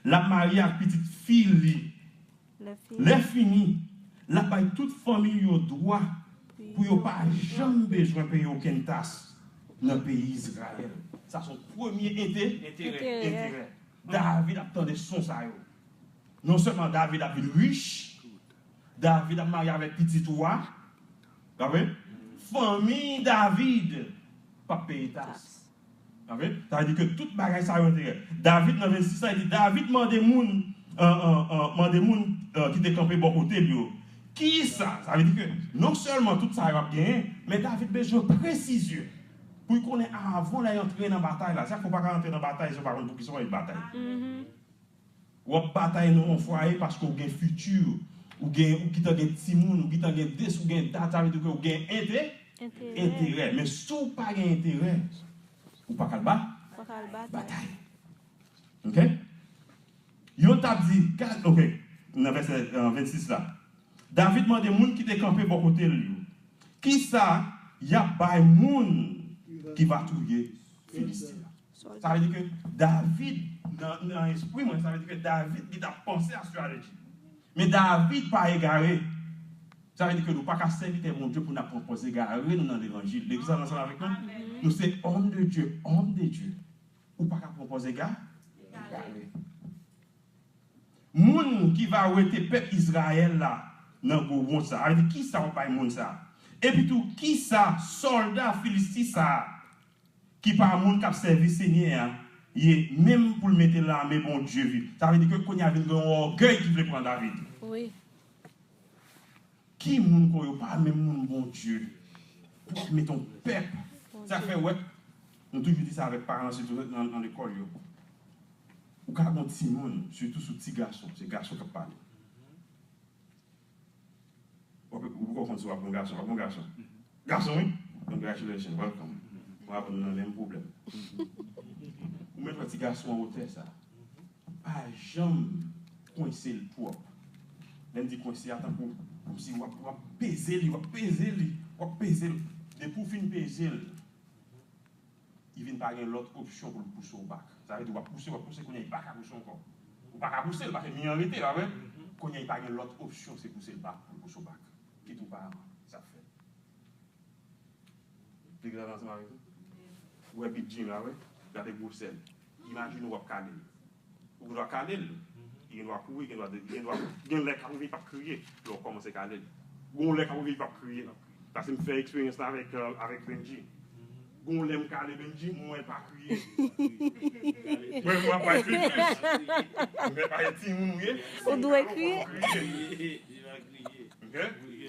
L ap marye ak pitit fi li. Lè fini, l ap bay tout fanmi yo dwa pou yo pa janm bezwen peye okenn taks nan peyi Izrayèl. Sa se yon premye ente-, enterè. David ap tande son sa yo. Non sèlman David ap vin rich, David ap marye avèk pitit wa, w ap wè, fanmi David p ap peye taks. Sa vle di ke tout bagay sa yo enterè. David nan vennsis la, li di, David mande moun, an, an, an, mande moun, an, ki te kanpe bò kote l yo, kisa? Sa vle di ke non sèlman tout sa yo ap genyen, men David bezwen presizyon pou l konnen avan lè y antre nan batay la. Sa fè w pa ka antre nan batay si w pa konn poukisa w ap batay. W ap batay nan yon fwaye paske w gen fiti, Ou gen, ou gentan gen timoun, ou gentan gen dis, ou gen dat, sa vle di ke ou gen ente-, enterè. Men si w pa gen enterè, ou pa ka al ba-, batay. Ok? Yo t ap di, gad, ok, nan vèsè, euh, vennsis la. David mande moun ki te kanpe bò kote l yo, "Kisa y ap bay moun ki va touye Filisti a?" Sa vle di ke David, nan, nan espri mwen, sa vle di ke David li t ap panse a strateji. Men David pa egare. Sa vle di ke nou pa ka sèvitè Bondye pou n ap pran pòz egare nou nan levanjil. Legliz la ansanm avèk nou? Nou se òm de Dye, òm de Dye. Ou pa ka pran pòz ega-, egare. Moun ki va wete pèp Izrayèl la nan gwo wont sa. Sa vle di, kisa w ap bay moun sa? Epi tou, kisa sòlda Filisti sa a, ki pa moun k ap sèvi Senyè a, ye, menm pou l mete lame Bondye viv? Sa vle di ke kounye a vin gen yon ògèy ki vle pran David. Wi. Ki moun kon yo pa menm moun Bondye pou k mete yon pèp? Sa fè wè, nou toujou di sa avèk paran, sitou nan, nan lekòl yo. Ou ka gen yon timoun, sitou sou ti gason, se gason k ap pale. Ou poko konn si w ap gen yon gason, w ap gen yon gason. Gason, wi. Congratulations, welcome. Mwen avè w nan menm pwoblèm. Ou mèt wè ti gason an wotè sa. Pa janm kwense l twòp. Lè m di kwense a, tankou kòmsi w ap, w ap peze li, w ap peze li, w ap peze l. Depi w fin peze l, li vin pa gen lòt opsyon pou l pouse w bak. Sa vle di w ap pouse, w ap pouse, kounye a li pa ka pouse ankò. Ou pa ka pouse l, paske mi an rete, pa vre? Kounye a li pa gen lòt opsyon, se pouse l bak, pou l pouse w bak. Kit ou pa sa fè. Li grave ansanm avèk nou. Ou wè big jim la, wi. Gade gwosè l. Imajine w ap kale l. Ou gen dwa kale l. Li gen dwa kouri, gen dwa, gen dwa, gen lè k ap rive, li p ap kriye. Lè w kòmanse kale l. Gon lè k ap rive, li p ap kriye. Paske m fè eksperyans la avèk, euh, avèk Benji. Gon lè m kale Benji, m wè l pa kriye. Mwen, mwen, mwen, mwen, mwen, mwen, mwen, timoun ou ye. Ou dwe kriye. Kriye. Ok?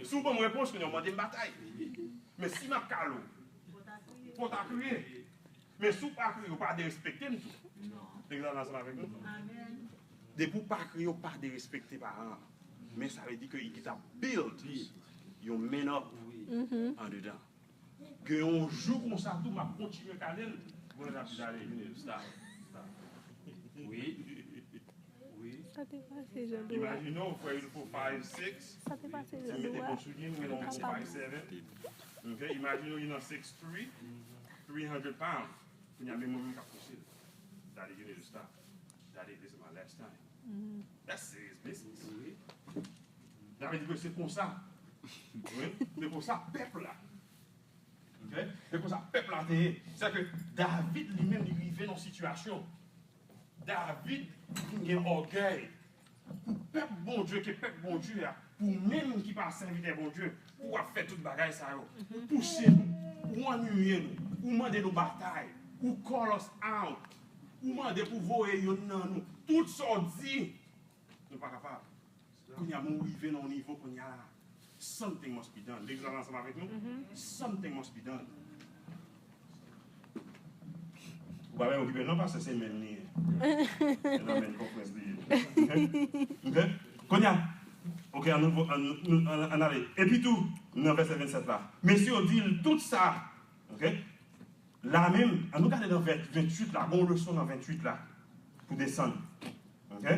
Si w ban m repons, kounye a w mande m batay. Men si m ap kale w, fò w ta kriye. Men si w pa kriye, w pa derespekte m tou. Legliz la ansanm avèk nou? Depi w pa kriye, w pa derespekte paran an. Men sa vle di ke li ta build yon man up andedan. Gen yon jou konsa tou, m ap kontinye kale l. Bon, l ap di, "Dale, Junior, stop, stop." Wi. Wi. Sa te pase jan de la. Imagine w, frè, il faut five six. Sa te pase jan de la. Si w mete bon soulye, nou mete yon bon five seven. Ok, imagine w, li nan six three, three hundred pounds. Kounye a, men mwen menm k ap pouse l. Daddy, you need to stop. Daddy, this is my last time. That's serious business. Wi. Sa vle di ke se konsa. Wi, se konsa pèp la. Ok? Se konsa pèp la te ye. Se ke David li menm li rive nan sitiyasyon. David vin gen ògèy. Pou pèp Bondye, ke pèp Bondye a, pou menm ki pa sèvitè Bondye, pou w ap fè tout bagay sa yo. Ou pouse nou, ou annuye nou, ou mande nou batay, ou call us out, ou mande pou voye youn nan nou. Tout sa w di, nou pa kapab. Kounye a, men w rive nan yon nivo kounye a, something must be done. Legliz la ansanm avèk nou? Something must be done. Ou pa menm okipe l non, pastè, se men li ye. Se nan men konferans li ye. Ok? Ok? Kounye a, ok, ann, ann, ann, ann ale. Epi tou, nan vèsè vennsèt la, mesye yo di l tout sa. Ok? La menm, ann nou gade nan vèsè venntuit la, gon leson nan venntuit la, pou desann. Ok?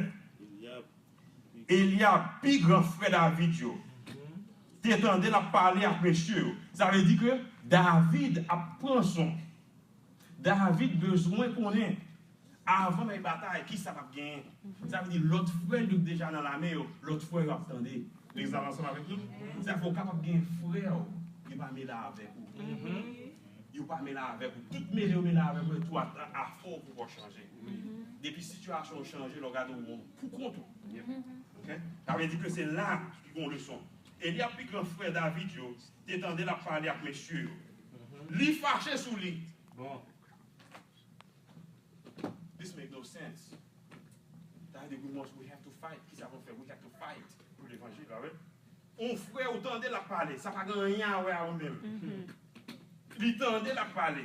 Elyab, pi gran frè David yo, te tande l ap pale ak mesye yo. Sa vle di ke David ap pran son. David bezwen konnen, avan men batay, kisa k ap genyen. Sa vle di lòt frè l yo ki deja nan lame yo, lòt frè yo ap tande. Legliz la ansanm avèk nou? Sa fè w kapab gen frè w, yo pa mele avèk ou. Yo pa mele avèk ou. Tout mele yo mele avèk ou, e tou a, a fè w pou w chanje. Depi sitiyasyon w chanje, lè w gade w pou kont ou. Ok? Sa vle di ke se la ki gon leson. Elyab, pi gran frè David yo, te tande l ap pale ak mesye yo. Li fache sou li. Bon. This make no sense. Sa vle di, we must, we have to fight. Kisa pou n fè? We have to fight pou levanjil, pa vre? On frè ou tande l ap pale, sa pa gen anyen a wè a ou menm. Li tande l ap pale.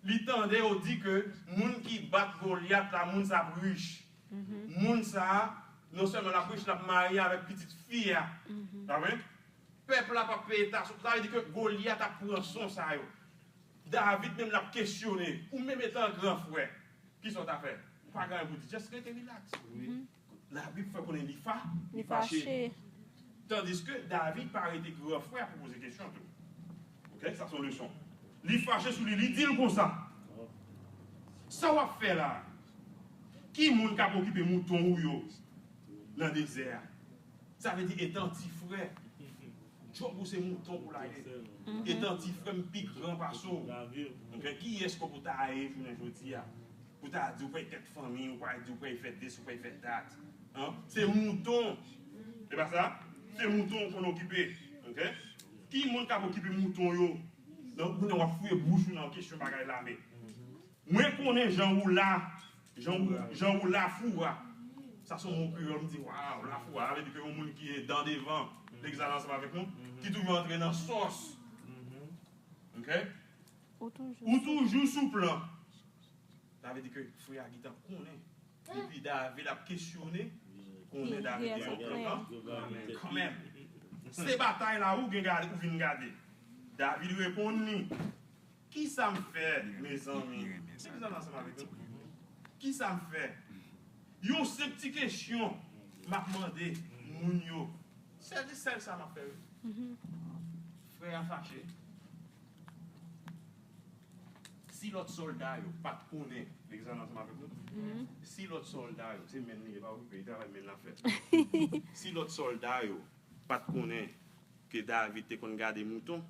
Li tande yo di ke moun ki bat Golyat la, moun sa ap rich. Moun sa a, Non sèlman l ap rich, l ap marye avèk pitit fi a. Sa vre? Pèp la p ap peye taks. Sa vle di ke Golyat ap pran son sa yo. David menm l ap kesyone. Ou menm etan gran frè, kisa w ta fè? Ou pa gen anyen pou di. Just rete rilaks. Labib fè konnen li fa, li fache. Tandiske David pa rete gran frè pou poze kesyon tou. Oke, sa se yon leson. Li fache sou li, li di l konsa. Sa w ap fè la? Ki moun k ap okipe mouton ou yo nan dezè a? Sa vle di, etan ti frè, djòb ou se mouton pou lage. Etan ti frè, m pi gran pase w. Oke, kiyès kòb ou ta ye jounen jodi a? Pou ta di w pral tèt fanmi, ou pral di w pral fè this, ou pral fè that. Se mouton. Se pa sa? Se mouton ou konn okipe. Oke? Ki moun k ap okipe mouton yo? Donk, kounye a w ap fouye bouch ou nan kesyon bagay lame. Mwen konnen jan ou la, jan ou, jan ou la foura. Sa se yon mo kreyòl, m di, waw, la foura, sa vle di ke yon moun ki dan devan, Legzalye ansanm avèk nou, ki toujou antre nan sòs. Oke? Ou toujou sou plan. Sa vle di ke frè a gentan konnen. Depi David ap kesyone, konnen David gen yon plan kanmenm. Se batay la ou gen gade, ou vin gade. David reponn li. Kisa m fè, mezanmi? Se ki sa m ansanm avèk nou? Kisa m fè? Yon senp ti kesyon m ap mande moun yo. Sèl, sèl sa m ap fè, wi. Frè a fache. Si lòt sòlda yo pa t konnen, Legzalye ansanm avèk nou, si lòt sòlda yo, se menn li ye, pa okipe, li travay menn l ap fè. Si lòt sòlda yo pa t konnen ke David te konn gade mouton,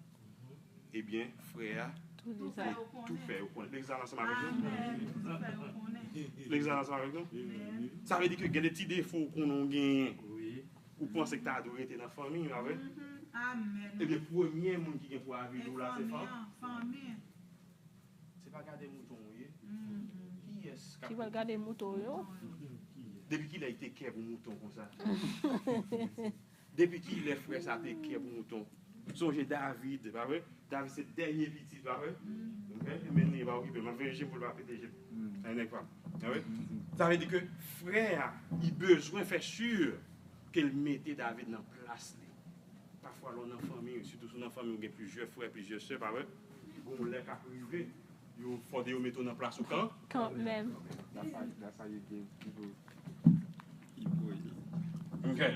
ebyen, frè a te tou fè yo konnen. Legzalye ansanm avèk nou. Legzalye ansanm avèk nou. Sa vle di ke gen de ti defo ou konnen w genyen. Ou panse ke ta dwe rete nan fanmi, pa vre? Ebyen, premye moun ki gen pou avili w la, se fanmi. Se pa gade mouton ou ye. Kiyès k ap gade mouton yo? Depi kilè li te kè pou mouton konsa? Depi kilè frè sa te kè pou mouton? Sonje David, pa vre? David se dènye pitit, pa vre? Oke? Men li pa okipe, m ap veye je m pou l pa pete je m. Sa nèg pa m. Pa vre? Sa vle di ke frè a, li bezwen fè si ke l mete David nan plas li. Pafwa, lè w nan fanmi, sitou si w nan fanmi, ou gen plizyè frè, plizyè sè, pa vre? Gon lè k ap rive, yo fòde yo mete w nan plas ou kan. Kanmenm. That's how, that's how you give people ego. Oke.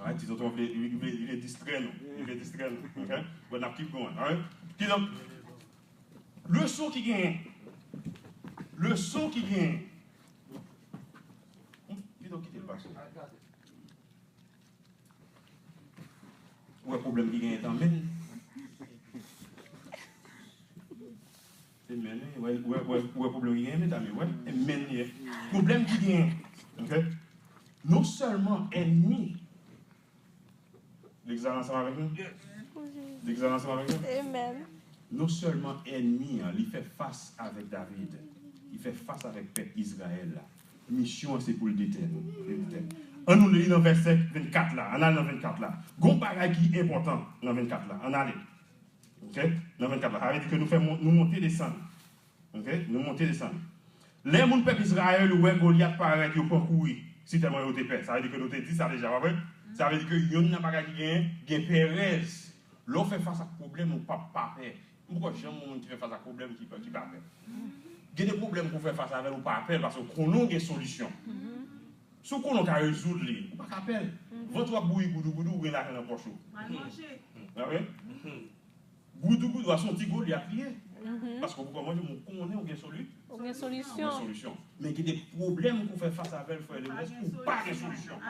Alright, ti tonton vle, li vle, li vle distrè nou. Li vle distrè nou. Oke? But n ap keep going, alright? Kidonk, leson ki genyen. Leson ki genyen. Hmm, kidonk kite l pase. Ou wè pwoblèm ki genyen tan menn. Se menn, wi. Ou wè, ou wè, ou wè pwoblèm ki genyen, medam, wi. Se menn li ye. Pwoblèm ki genyen, oke? Non sèlman ènmi, Legzalye ansanm avèk nou? Legzalye ansanm avèk nou? Amen. Non sèlman ènmi an, li fè fas avèk David, li fè fas avèk pèp Izrayèl la. Misyon an se pou l detè nou. Li detè. Ann nou li nan vèsè vennkat la. Ann al nan vennkat la. Gon bagay ki enpòtan nan vennkat la. Ann ale. Oke? Nan vennkat la. Sa vle di ke nou fè mon-, nou monte desann. Oke? Nou monte desann. Lè moun pèp Izrayèl wè Golyat parèt, yo pran kouri. Sitèlman yo te pè. Sa vle di ke nou te di sa deja, pa vre? Sa vle di ke youn nan bagay ki genyen, gen pèrèz. Lè w fè fas ak pwoblèm, ou p ap pa pè. M poko janm wè moun ki fè fas ak pwoblèm ki, ki pa pè. Gen de pwoblèm pou w fè fas avè l, ou pa pè l, paske w konnen w gen solisyon. Si w konnen w ka rezoud li, ou pa ka pè l. Vant ou ap bouyi goudougoudou, ou gen lajan nan pòch ou. Pral manje. Pa vre? Goudougoudou a se yon ti Golyat li ye. Paske ou poko manje, men ou konnen w gen soli-, ou gen solisyon. Ou gen solisyon. Men gen de pwoblèm pou w fè fas avè l, frè Leonès, ou pa gen solisyon.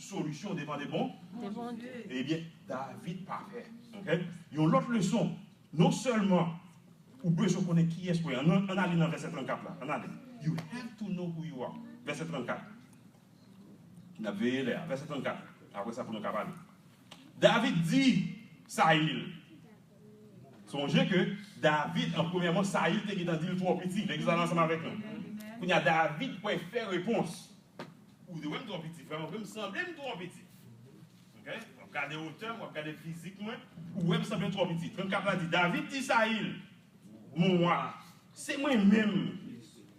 Solisyon depann de bon. De Bondye. Ebyen, David pa pè. Oke? Yon lòt leson, non sèlman ou bezwen konnen kiyès ou ye. Ann, ann ale nan vèsè trannkat la. Ann ale. You have to know who you are. Vèsè trannkat. N ap veye lè a. Vèsè trannkat. Apre sa, pou nou ka pale. David di Sayil. Sonje ke David, an premyèman, Sayil te gentan di l twò piti. Legliz la ansanm avèk nou. Kounye a, David pral fè repons. Ou di, wè m twò piti, frè m, ou sanble m twò piti. Oke? W ap gade wotè m, w ap gade fizik mwen, ou wè m sanble twò piti. Trannkat la di, David di Sayil, Mon wa, se mwen menm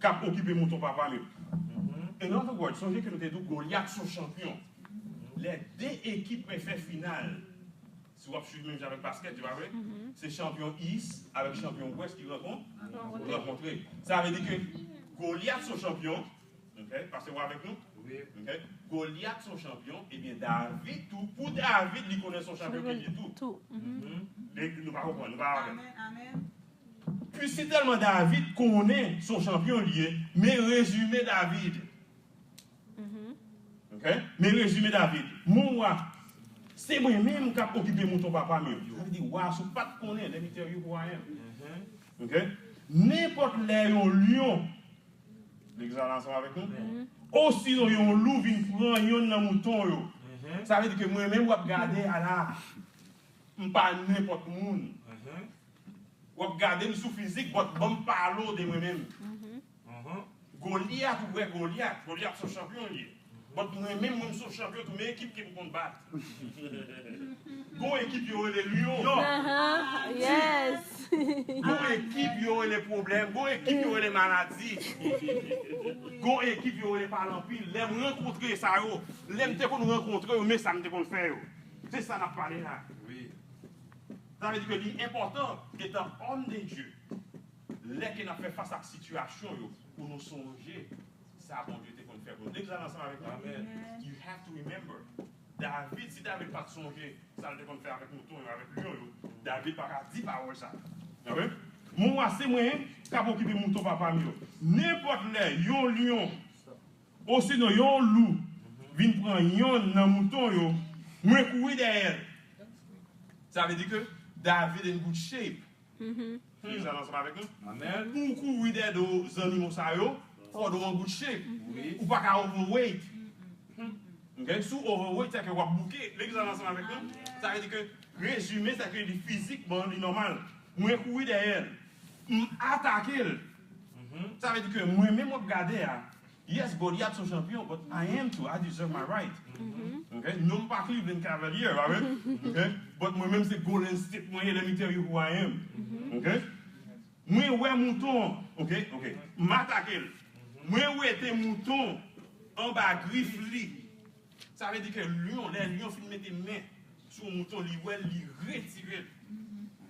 k ap okipe mouton papa m yo. In other words, sonje ke nou te di w Golyat se yon chanpyon. Lè de ekip prefè final, si w ap swiv menm jan avèk basket, se pa vre? Se chanpyon East avèk chanpyon West ki rankon-, rankontre. Sa vle di ke Golyat se yon chanpyon, ok? Pastè, w avèk nou? Wi. Ok? Golyat se yon chanpyon, ebyen David tou, pou David, li konnen se yon chanpyon ke li ye tou. Tou. Mhm. Li, nou pa konprann, nou pa avè m. Amèn, amèn. Pi sitèlman David konnen se yon chanpyon li ye, men rezime David. Mhm. Ok? Men rezime David. Mon wa, se mwen menm k ap okipe mouton papa m yo. Sa vle di, wa, si w pa t konnen, let me tell you who I am. Mhm. Ok? Nenpòt lè yon lyon, Legliz la ansanm avèk nou? Mhm. Osinon yon lou vin pran yonn nan mouton yo. Mhm. Sa vle di ke mwen menm w ap gade a la, m pa nenpòt moun. Mhm. W ap gade m sou fizik, but ban m pale w de mwen menm. Mhm. Mhm. Golyat, ou wè Golyat. Golyat se yon chanpyon li ye. But mwen menm, mwen m se yon chanpyon tou, men ekip ke m konn bat. Gon ekip yo rele Lyon. Aha, yes. Gon ekip yo rele pwoblèm. Gon ekip yo rele maladi. Gon ekip yo rele pale anpil. Lè m rankontre sa yo, lè m te konn rankontre yo, men sa m te konn fè yo. Se sa n ap pale la. Wi. Sa vle di ke li enpòtan, etan òm de Dye, lè ke n ap fè fas ak sitiyasyon yo, pou nou sonje sa Bondye te konn fè pou nou. Legliz la ansanm avèk nou? Amen. You have to remember. David, si David pa t sonje sa l te konn fè avèk mouton yo, avèk lyon yo, David pa ka di pawòl sa. Amen. Mon wa, se mwen k ap okipe mouton papa m yo. Nenpòt lè, yon lyon, osinon yon lou, vin pran yonn nan mouton yo, mwen kouri dèyè l. Sa vle di ke David in good shape. Mhm. Legliz la ansanm avèk nou? Amen. Pou w kouri dèyè de zannimo sa yo, fò w an good shape. Wi. Ou pa ka overweight. Ok? Si w overweight, se ke w ap bouke. Legliz la ansanm avèk nou? Amen. Sa vle di ke, rezime, se ke li fizikman, li nòmal. Mwen kouri dèyè l. M atake l. Mhm. Sa vle di ke mwen menm w ap gade a, yes, Golyat se yon chanpyon, but I am too. I deserve my right. Mhm. Ok? Non m pa Cleveland Cavalier, pa vre? Ok? But mwen menm se Golden State mwen ye, let me tell you who I am. Mhm. Ok? Mwen wè mouton an, ok, ok. M atake l. Mwen wete mouton anba grif li. Sa vle di ke lyon, lè lyon fin mete men sou yon mouton, li wè l, li retire l.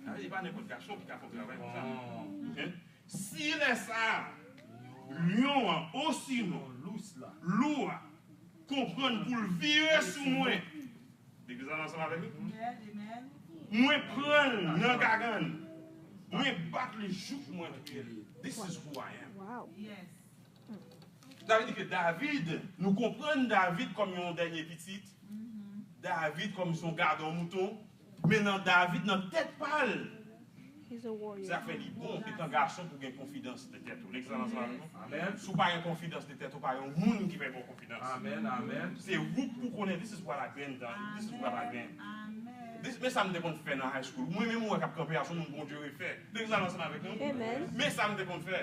Sa vle di pa nenpòt gason ki ka fè yon travay konsa. Ok? Si lè sa a, lyon an, osinon lou a, konprann pou l vire sou mwen. Legliz la ansanm avèk nou? Amen, amen. Mwen pran l nan gagann. Mwen bat li jouk mwen touye l. This is who I am. Wow. Yes. Sa vle di ke David, nou konprann David kòm yon dènye pitit. Mhm. David kòm yon gadò mouton. Men nan David, nan tèt pa l, He's a warrior. Sa fè li bon, etan gason, pou gen konfidans de tèt ou. Legliz la ansanm avèk nou? Amen. Si w pa gen konfidans de tèt ou, pa yon moun ki fè bon konfidans. Amen, amen. Se ou k pou konnen, this is what I been done, this is what I been. Amen. This, men sa m te konn fè nan high school. Mwen menm, mwen k ap kanpe a, se yon moun Bondye refè. Legliz la ansanm avèk nou? Amen. Men sa m te konn fè.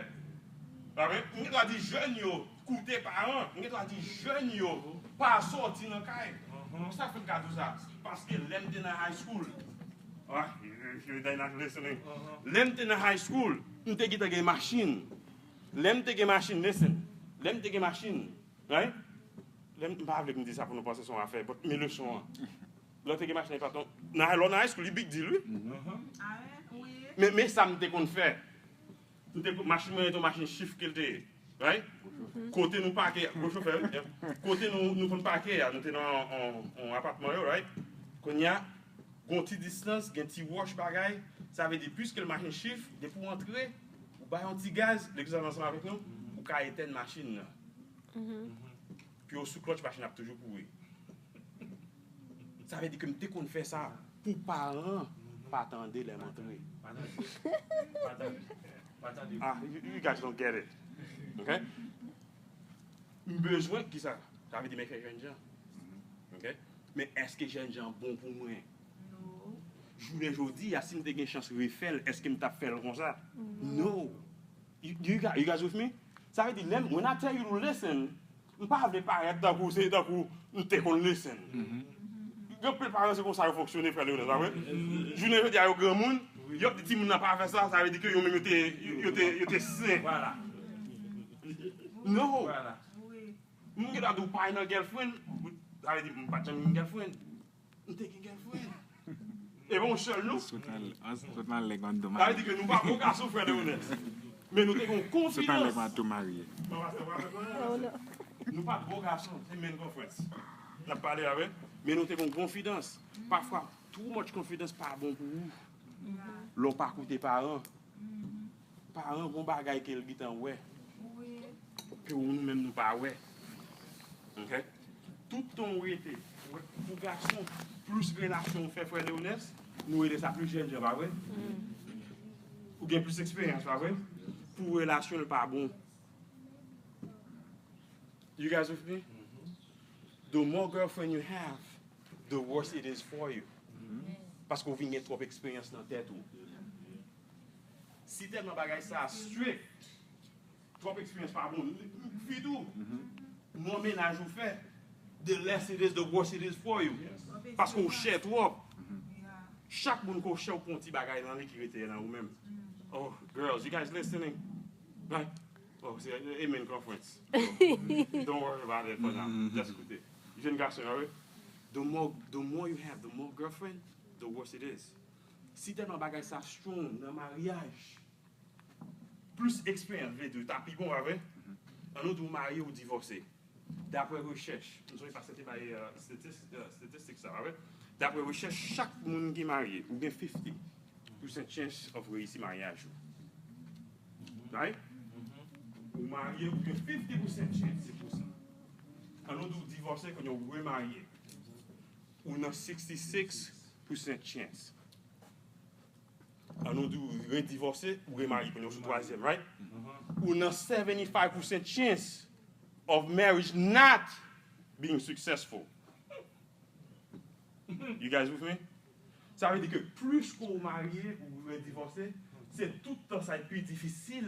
Amen. M gen dwa di jèn yo, koute paran, m gen dwa di jèn yo, pa sòti nan kay. Mhm. Sa fè m ka di w sa? Paske lè m te nan high school, ah, you, you, you not listening. Mhm. Lè m te nan high school, m te gentan gen machin. Lè m te gen machin, listen. Lè m te gen machin, right? Lè m, m pa vle m di sa pou nou panse se yon afè, but men leson an. Lè w te gen machin nan patwon, nan, lè w nan high school, li big deal, wi. Mhm. Men, men sa m te konn fè. M te, machin mwen te yon machin chif ke l te ye, right? Kote nou pake, gwo chofè, wi. Kote nou, nou konn pake a, nou te nan yon, yon, yon apatman yo, right? Kounye a, gon ti distans, gen ti wòch bagay, sa vle di, piske l machin chif, depi w antre, ou bay yon ti gaz, legliz la ansanm avèk nou, ou ka etèn machin nan. Mhm. Pi w sou klòtch, machin ap toujou kouri. Sa vle di ke m te konn fè sa pou paran pa tande lè m antre. Pa tande. Pa tande. Pa tande. Ah, you, you guys don't get it. Ok? M bezwen ki sa? Sa vle di m fè jèn jan. Ok? Men èske jèn jan bon pou mwen? Non. Jounen jodi a, si m te gen chans refè l, èske m t ap fè l konsa? Non. No. You, you guys, you guys with me? Sa vle di, lè m, when I tell you to listen, m pa vle parèt tankou, se tankou m te konn listen. Mhm. Gen anpil paran, se konsa yo fonksyone, frè Leonel, sa vre? Mhm. Jounen jodi a, yo granmoun, yo ap di timoun nan pa fè sa, sa vle di ke yo menm yo te, yo, yo te, yo te sen. Vwala. No. Vwala. Wi. Moun ki ta di w pa nan girlfriend, sa vle di m pa t janm gen girlfriend. M te gen girlfriend. E pa yon sèl nou. Sot nan, an sot nan lèg an do Sa vle di mari. Ke nou pa bon gason, frè Leonès. Men nou te gen yon Sot nan lèg konfidans. An do mari. Mwen pastè, mwen pastè, mwen pastè. Nou pa t bon gason, se men konfrans. N ap pale avè, men nou te gen yon konfidans. Pafwa, too much confidence pa bon pou ou. Lè w pa koute paran. Paran gon bagay ke l gentan wè. Ke ou nou menm nou pa wè. Ok? Tout tan ou rete, pou gason, plis relasyon ou fè frè Leonès, nou rele sa plis jènjan, pa vre? Ou gen plis eksperyans, pa vre? Pou relasyon l pa bon. You guys with me? The more girlfriend you have, the worse it is for you. Paske ou vin gen twòp eksperyans nan tèt ou. Si tèlman bagay sa strict, twòp eksperyans pa bon, fi tou, mwen mennaj ou fè, the less it is, the worse it is for you. Paske ou chè twòp. Chak moun ke w chè, ou pran yon ti bagay nan li ki rete nan ou menm. Oh, girls, you guys listening? Right? Oh, se amen conference. Don't worry about it for now. Just koute. Jèn gason, alright? The more, the more you have, the more girlfriend, the worse it is. Si tèlman bagay sa strong nan maryaj, plis eksperyans vle di ta pi bon, pa vre? An nou di w marye ou divòse. Daprè rechèch, m sonje pastè te bay statistik sa, pa vre? Daprè rechèch, chak moun ki marye, ou gen fifty percent chance of reyisi maryaj ou. Right? Ou marye, ou gen fifty percent chance, se pou sa. An nou di w divòse, kounye w remarye. Ou nan sixty six percent chance. An nou di w redivòse, ou remarye, kounye w sou twazyèm, right? Ou nan seventy five percent chance of marriage not being successful. You guys with me? Sa vle di ke plis ke w marye ou redivòse, se tout tan sa pi difisil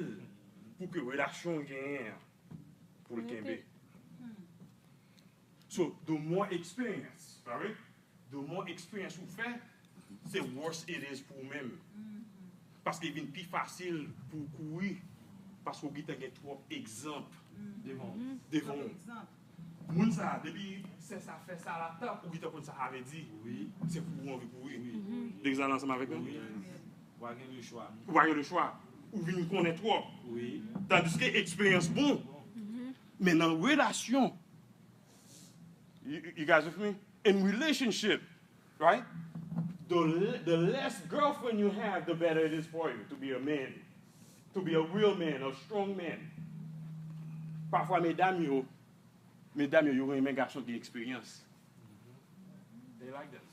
pou ke relasyon w genyen an pou l kenbe. So, the more experience, pa vre? The more experience ou fè, se worse it is pou ou menm. Paske vin pi fasil pou w kouri, paske w gentan gen twòp egzanp devan w. Moun sa, depi sè sa fè sa la, ou gentan konn sa sa vle di. Se pou ou anvi kouri. Degzan ansanm avèk nou? Ou pa gen lechwa. Ou pa gen lechwa. Ou vin konnen twòp. Tandiske eksperyans bon. Men nan relasyon, you, you guys with me? In relationship, right? The, the less girlfriend you have, the better it is for you to be a man, to be a real man, a strong man. Pafwa medam yo, medam yo, yo renmen gason ki gen eksperyans. They like that.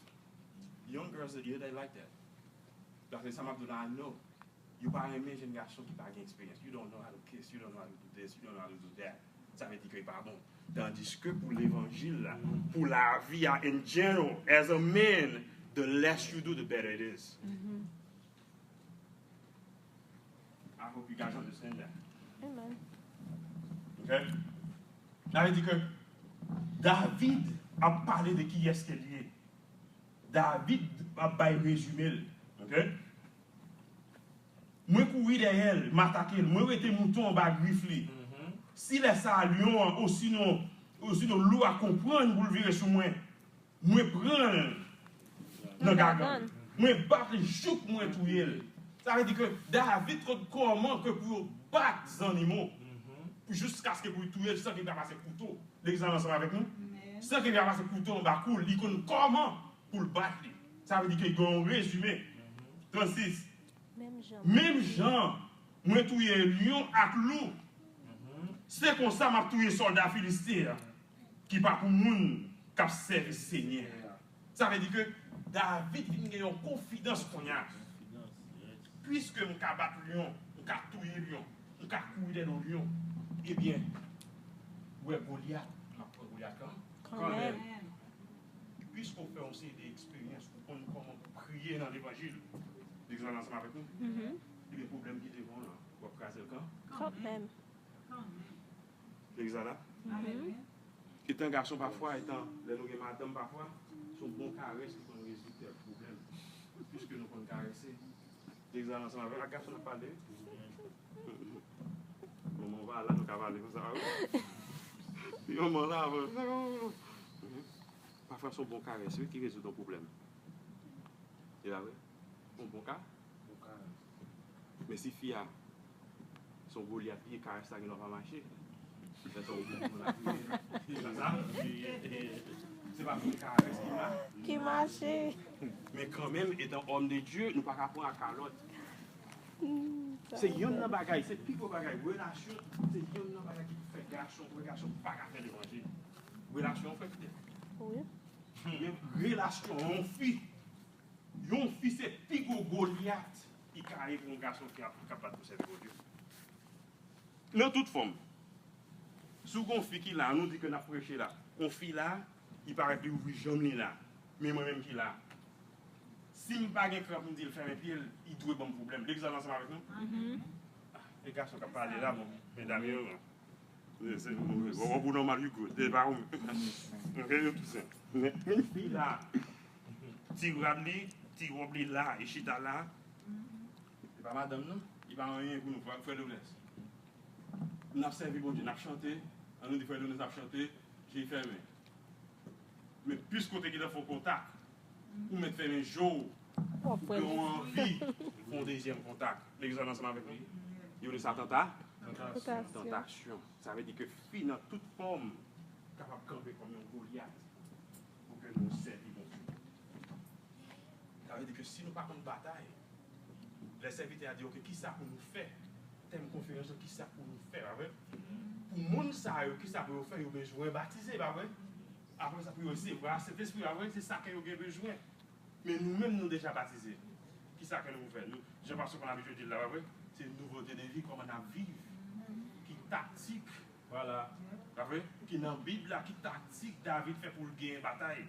Young girls, they, they like that. Paske sa m ap di w la, I know. Yo pa renmen jèn gason ki pa gen eksperyans. You don't know how to kiss, you don't know how to do this, you don't know how to do that. Sa vle di ke li pa bon. Tandiske pou levanjil la, pou lavi a in general, as a man, the less you do, the better it is. I hope you guys understand that. Amen. Ok? Sa vle di ke David ap pale de kiyès ke li ye. David ap bay rezime l. Ok? Mwen kouri dèyè l, m atake l, mwen rete mouton anba grif li. Si lè sa a lyon an, osinon, osinon lou a konprann pou l vire sou mwen, mwen pran l nan gagann. Mwen bat li jouk mwen touye l. Sa vle di ke David konn kòman ke pou yo bat zannimo pou jiskaske pou yo touye l san ke li pa pase kouto. Degzan ansanm avèk nou? San ke li pa pase kouto anba kou l, li konn kòman pou l bat li. Sa vle di ke gen yon rezime. Trannsis. Menm jan mwen touye lyon ak lou, se konsa m ap touye sòlda filisten an ki pa pou moun k ap sèvi Senyè a. Sa vle di ke David vin gen yon konfidans kounye a. Piske m ka bat lyon, m ka touye lyon, m ka kouri dèyè yon lyon, ebyen, ou wè Golyat, m ap pran Golyat kanmenm. Piske w fè yon seri de eksperyans, ou konn kòman pou priye nan levanjil. Degzan ansanm avèk nou? Ebyen, pwoblèm ki devan w lan, w ap kraze l kanmenm. Degzan la? Etan gason pafwa, etan lè nou gen madanm pafwa, se yon bon karès ki konn rezoud tèl pwoblèm. Piske nou konn karese. Degzan ansanm avèk ak gason n ap pale. Manman w pa la, nou ka pale konsa wi. Yon man la, pafwa se yon bon karès, wi, ki rezoud yon pwoblèm. E pa vre? Yon bon ka? Bon karès. Men si fi a se yon Golyat li ye, karès la gen dwa pa mache. Lè sa w bon moun ap rive. Se pa sa? Se pa tout karès ki la. Ki mache. Men kanmenm, etan òm de Dye, nou pa ka pran ak kalòt. Se yonn nan bagay, se pi gwo bagay. Relasyon, se yonn nan bagay ki fè gason, pou gason pa ka fè levanjil. Relasyon, frè Fidèl. Wi. Men relasyon, yon fi. Yon fi se pi gwo Golyat ki ka ye pou yon gason ki ap, ki ap bat pou sèvi Bondye. Nan tout fòm. Si w gen yon fi ki la, nou di ke n ap preche la. Yon fi la, li parèt li ouvri janm li la. Men mwen menm ki la. Si m pa gen kran pou m di l fèmen pye l, li dwe ban m pwoblèm. Legliz la ansanm avèk nou? Mhm. Ah, e gason k ap pale la, bon, medam yo, bon. Se, se, w, w, w pou nòmal, you good. E pa ou. Ok, yo tou sen. Men, men fi la, ti rad li, ti wòb li la, li chita la. E pa madanm non, li pa anyen pou nou, frè, frè Leonès. N ap sèvi Bondye, n ap chante, an nou di frè Leonès ap chante, je fèmen. Men plis kote ki nan fon kontak, ou mèt fèmen je w, ou gen yon anvi pou yon dezyèm kontak. Legliz la ansanm avèk nou? Yo rele sa tanta-, tantasyon. Tantasyon. Sa vle di ke fi nan tout fòm kapab kanpe kòm yon Golyat pou ke nou sèvi Bondye. Sa vle di ke si nou pa konn batay, lè sèvitè a di, "Ok, kisa pou nou fè?" Tèm konferans lan, "Kisa pou nou fè?" Pa vre? Pou moun sa yo, kisa pou yo fè? Yo bezwen batize, pa vre? Apre sa, pou yo resevwa Sentespri, pa vre? Se sa ke yo gen bezwen. Men nou menm, nou deja batize. Kisa ke nou pou fè? Nou, jan pastè konn abitye di l la, pa vre? Se nouvote de vi, kòman n ap viv. Ki taktik Vwala. Pa vre? Ki nan Bib la, ki taktik David fè pou l genyen batay?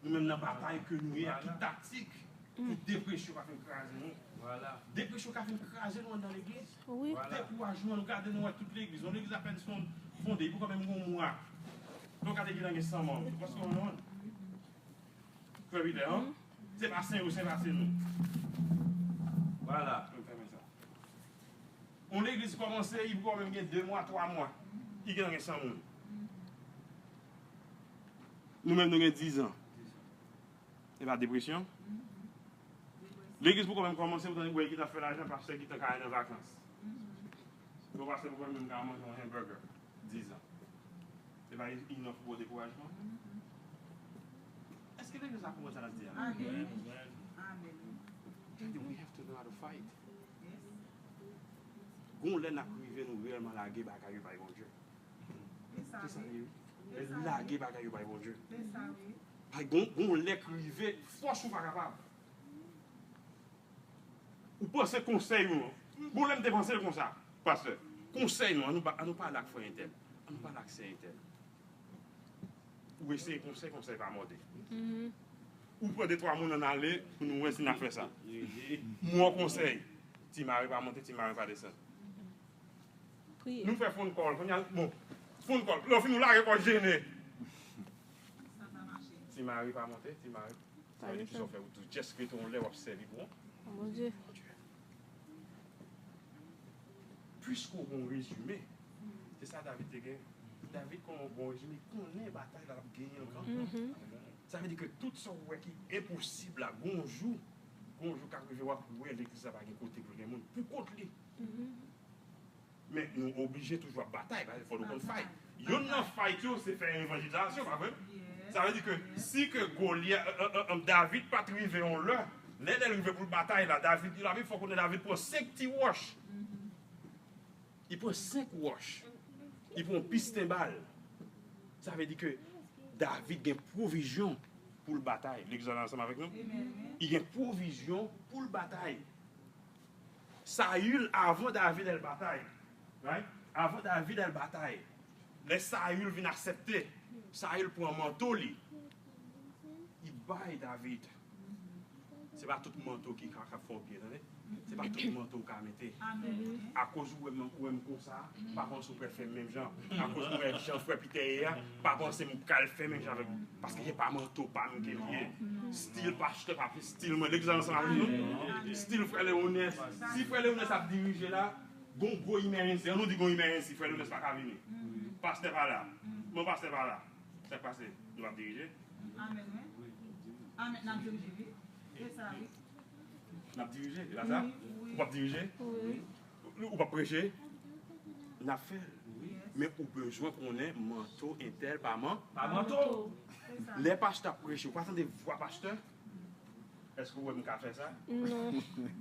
Nou menm nan batay ke nou ye a, ki taktik pou depresyon pa fin kraze nou? Vwala. Depresyon ka fin kraze nou anndan legliz. Wi. Vwala. Dekourajman, nou gade nou wè tout legliz. Yon legliz apèn son, fonde, li poko menm gen yon mwa. Donk, gade ki nan gen san manm. Paske yon non. Frè Peter, an? Se pa sen yo, sen pase nou. Vwala. Mwen fèmen sa. Yon legliz kòmanse, li poko menm gen de mwa, twa mwa. Li gentan gen san moun. Nou menm, nou gen dizan. E pa depresyon? Legliz poko menm kòmanse, ou tande bwè ki t ap fè lajan, pastè ki t ap kay nan vakans. Yon pastè poko menm ka manje yon hamburger. Dizan. Se pa enough pou dekourajman? Èske legliz la konprann sa n ap di a? Amen. Amen. Amen. Tande, we have to know how to fight. Yes. Gon lè n ap rive nou reyèlman lage bagay yo bay Bondye. Se sa li ye. Lage bagay yo bay Bondye. Se sa wi. Gon, gon lè k rive, fòs ou pa kapab. Ou panse konsèy ou an. Bon, lè m te panse l konsa, pastè, konsèy nou, an nou pa, an nou pale ak frè entèl, an nou pale ak sè entèl. Ou eseye konsèy, konsèy pa mòde. Ou pran de twa moun ann ale pou nou wè si n ap fè sa. Mwen konsèy, ti mari pa monte, ti mari pa desann. Nou fè phone call, kounye a, bon, phone call. Lè w fin, ou lage kò w jene. Ti mari pa monte, ti mari Sa vle di kisa w fè ou tou? Just rete yon lè w ap sèvi pou Bondye. Piske w gen yon rezime, se sa David te gen. David, kòm yon bon rezime, konnen batay la l ap genyen anvan. Sa vle di ke tout sa w wè ki enposib la, gon jou, gon jou k ap rive, w ap wè legliz la pa gen kote pou l gen moun. Pou kont li. Men nou oblije toujou ap batay, paske fò nou konn fight. Youn nan fight yo, se fè evanjelizasyon, pa vre? Sa vle di ke si ke Golyat, euh, euh, euh, David pa t rive yon lè, lè, lè l rive pou l batay la, David, Labib fè w konnen David pran senk ti wòch. Li pran senk wòch. Li pran yon pisten bal. Sa vle di ke David gen pwovizyon pou l batay. Legliz la ansanm avèk nou? Li gen pwovizyon pou l batay. Sayil, avan David al batay, right? Avan David al batay, lè Sayil vin aksepte, Sayil pran manto li, li bay David. Se pa tout manto ki ka, ka fè w byen, tande. Se pa tout manto w ka mete. Akoz ou wè m, ou wè m konsa, pa panse ou pral fè menm jan. Akoz ou wè jan frè Peter ye a, pa panse m pral fè menm jan avèk ou. Paske se pa manto pa m ke l ye. Stil pastè pa stil mwen. Legliz la ansanm avèk nou. Stil frè Leonès. Si frè Leonès ap dirije la, gon gwo emergency. An nou di gon emergency, frè Leonès pa ka vini. Pastè pa la. Bon, pastè pa la. Sa k pase? Nou p ap dirije? Amèn, wi. Amèn, n ap dirije, wi. E sa, wi. N ap dirije, e pa sa? Wi, wi. Ou p ap dirije? Wi. Ou p ap preche? N ap fè l. Wi. Men ou bezwen konnen manto entèl pa man. Pa manto. Se sa. Lè pastè ap preche, ou pa tande vwa pastè? Èske ou wè m ka fè sa? Non.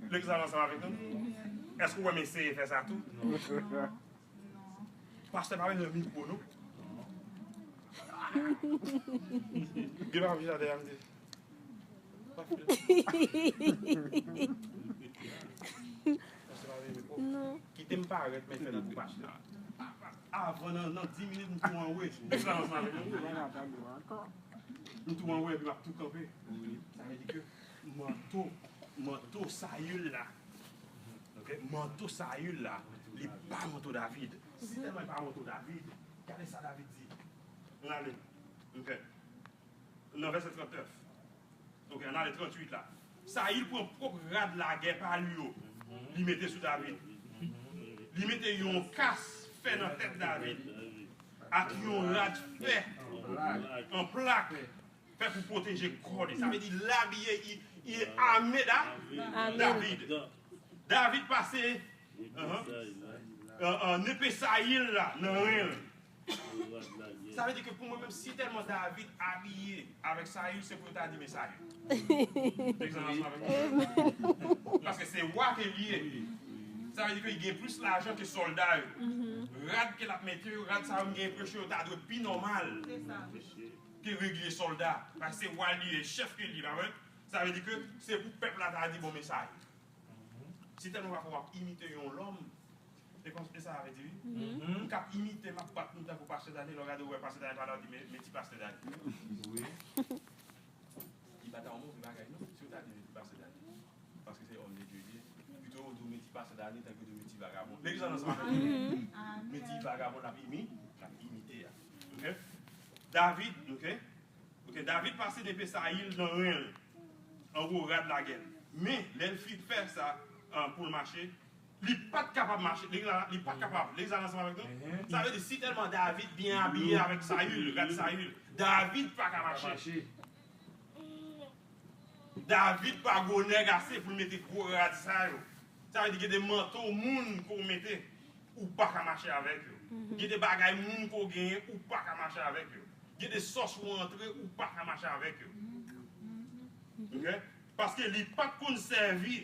Legliz la ansanm avèk nou? Èske ou wè m eseye fè sa tou? Non. Pastè pa bezwen mikwo, non. Gen pa vin la dèyè m di. Pastè pa bezwen mikwo. Non. Kite m parèt, men fè nan pou pastè. Avan nan, nan dis minit, m tou anwe. Legliz la ansanm avèk nou? M tou anwe, epi m ap tou kanpe. Sa vle di ke manto, manto Sayil la, ok, manto Sayil la, li pa manto David. Si tèlman li pa manto David, gade sa David di. Ann ale. Ok. Nan vèsè trannèf. Ok, ann ale trannwit la. Sayil pran pwòp rad lagè pa l yo, li mete sou David. Li mete yon kas fè nan tèt David, ak yon rad fè an plak fè pou pwoteje kò li. Sa vle di l abiye, il, il est armé da, David. David pase, uh-huh, uh, uh, nepe Sayil la nan ren l. Sa vle di ke pou mwen menm, si tèlman David abiye avèk Sayil, se pou yo ta di, "Men Sayil." Legliz la ansanm avèk mwen? Paske se wa ke l ye. Sa vle di ke li gen plis lajan ke sòlda yo. Rad ke l ap mete yo, rad sa yo, m gen enpresyon yo ta dwe pi nòmal ke regilye sòlda. Paske se wa l ye, chèf ke l ye, pa vre? Sa vle di ke se pou pèp la ta di, "Bon, men Sayil." Si tèlman pafwa w ap imite yon lòm, e konsa, e sa a vle di, wi. M k ap imite, m ap bat nou tankou pastè Dani, lè w gade w wè pastè Dani pa la, w di, "Men, men ti pastè Dani." Wi. Li pa ta yon move bagay, non, si w ta di, "Men ti pastè Dani." Paske se homme de Dieu li ye. Pito w di, "Men ti pastè Dani," tankou w di, "Men ti vagabon." Legliz la ansanm avèk mwen? Men ti vagabon l ap imi-, l ap imite a. Ok? David, ok? Ok, David pase nepe Sayil nan ren l, anwo rad lagè l. Men, lè l fin fè sa, an, pou l mache, li pa t kapab mache. Li la, li pa t kapab. Legliz la ansanm avèk nou? Sa vle di, si tèlman David byen abiye avèk Sayil, rad Sayil, David pa ka mache. David pa gwo nèg ase pou l mete gwo rad sa yo. Sa vle di, gen de manto moun ke w mete, ou pa ka mache avèk yo. Gen de bagay moun ke w genyen, ou pa ka mache avèk yo. Gen de sòs ou antre, ou pa ka mache avèk yo. Ok? Paske li pa t konn sèvi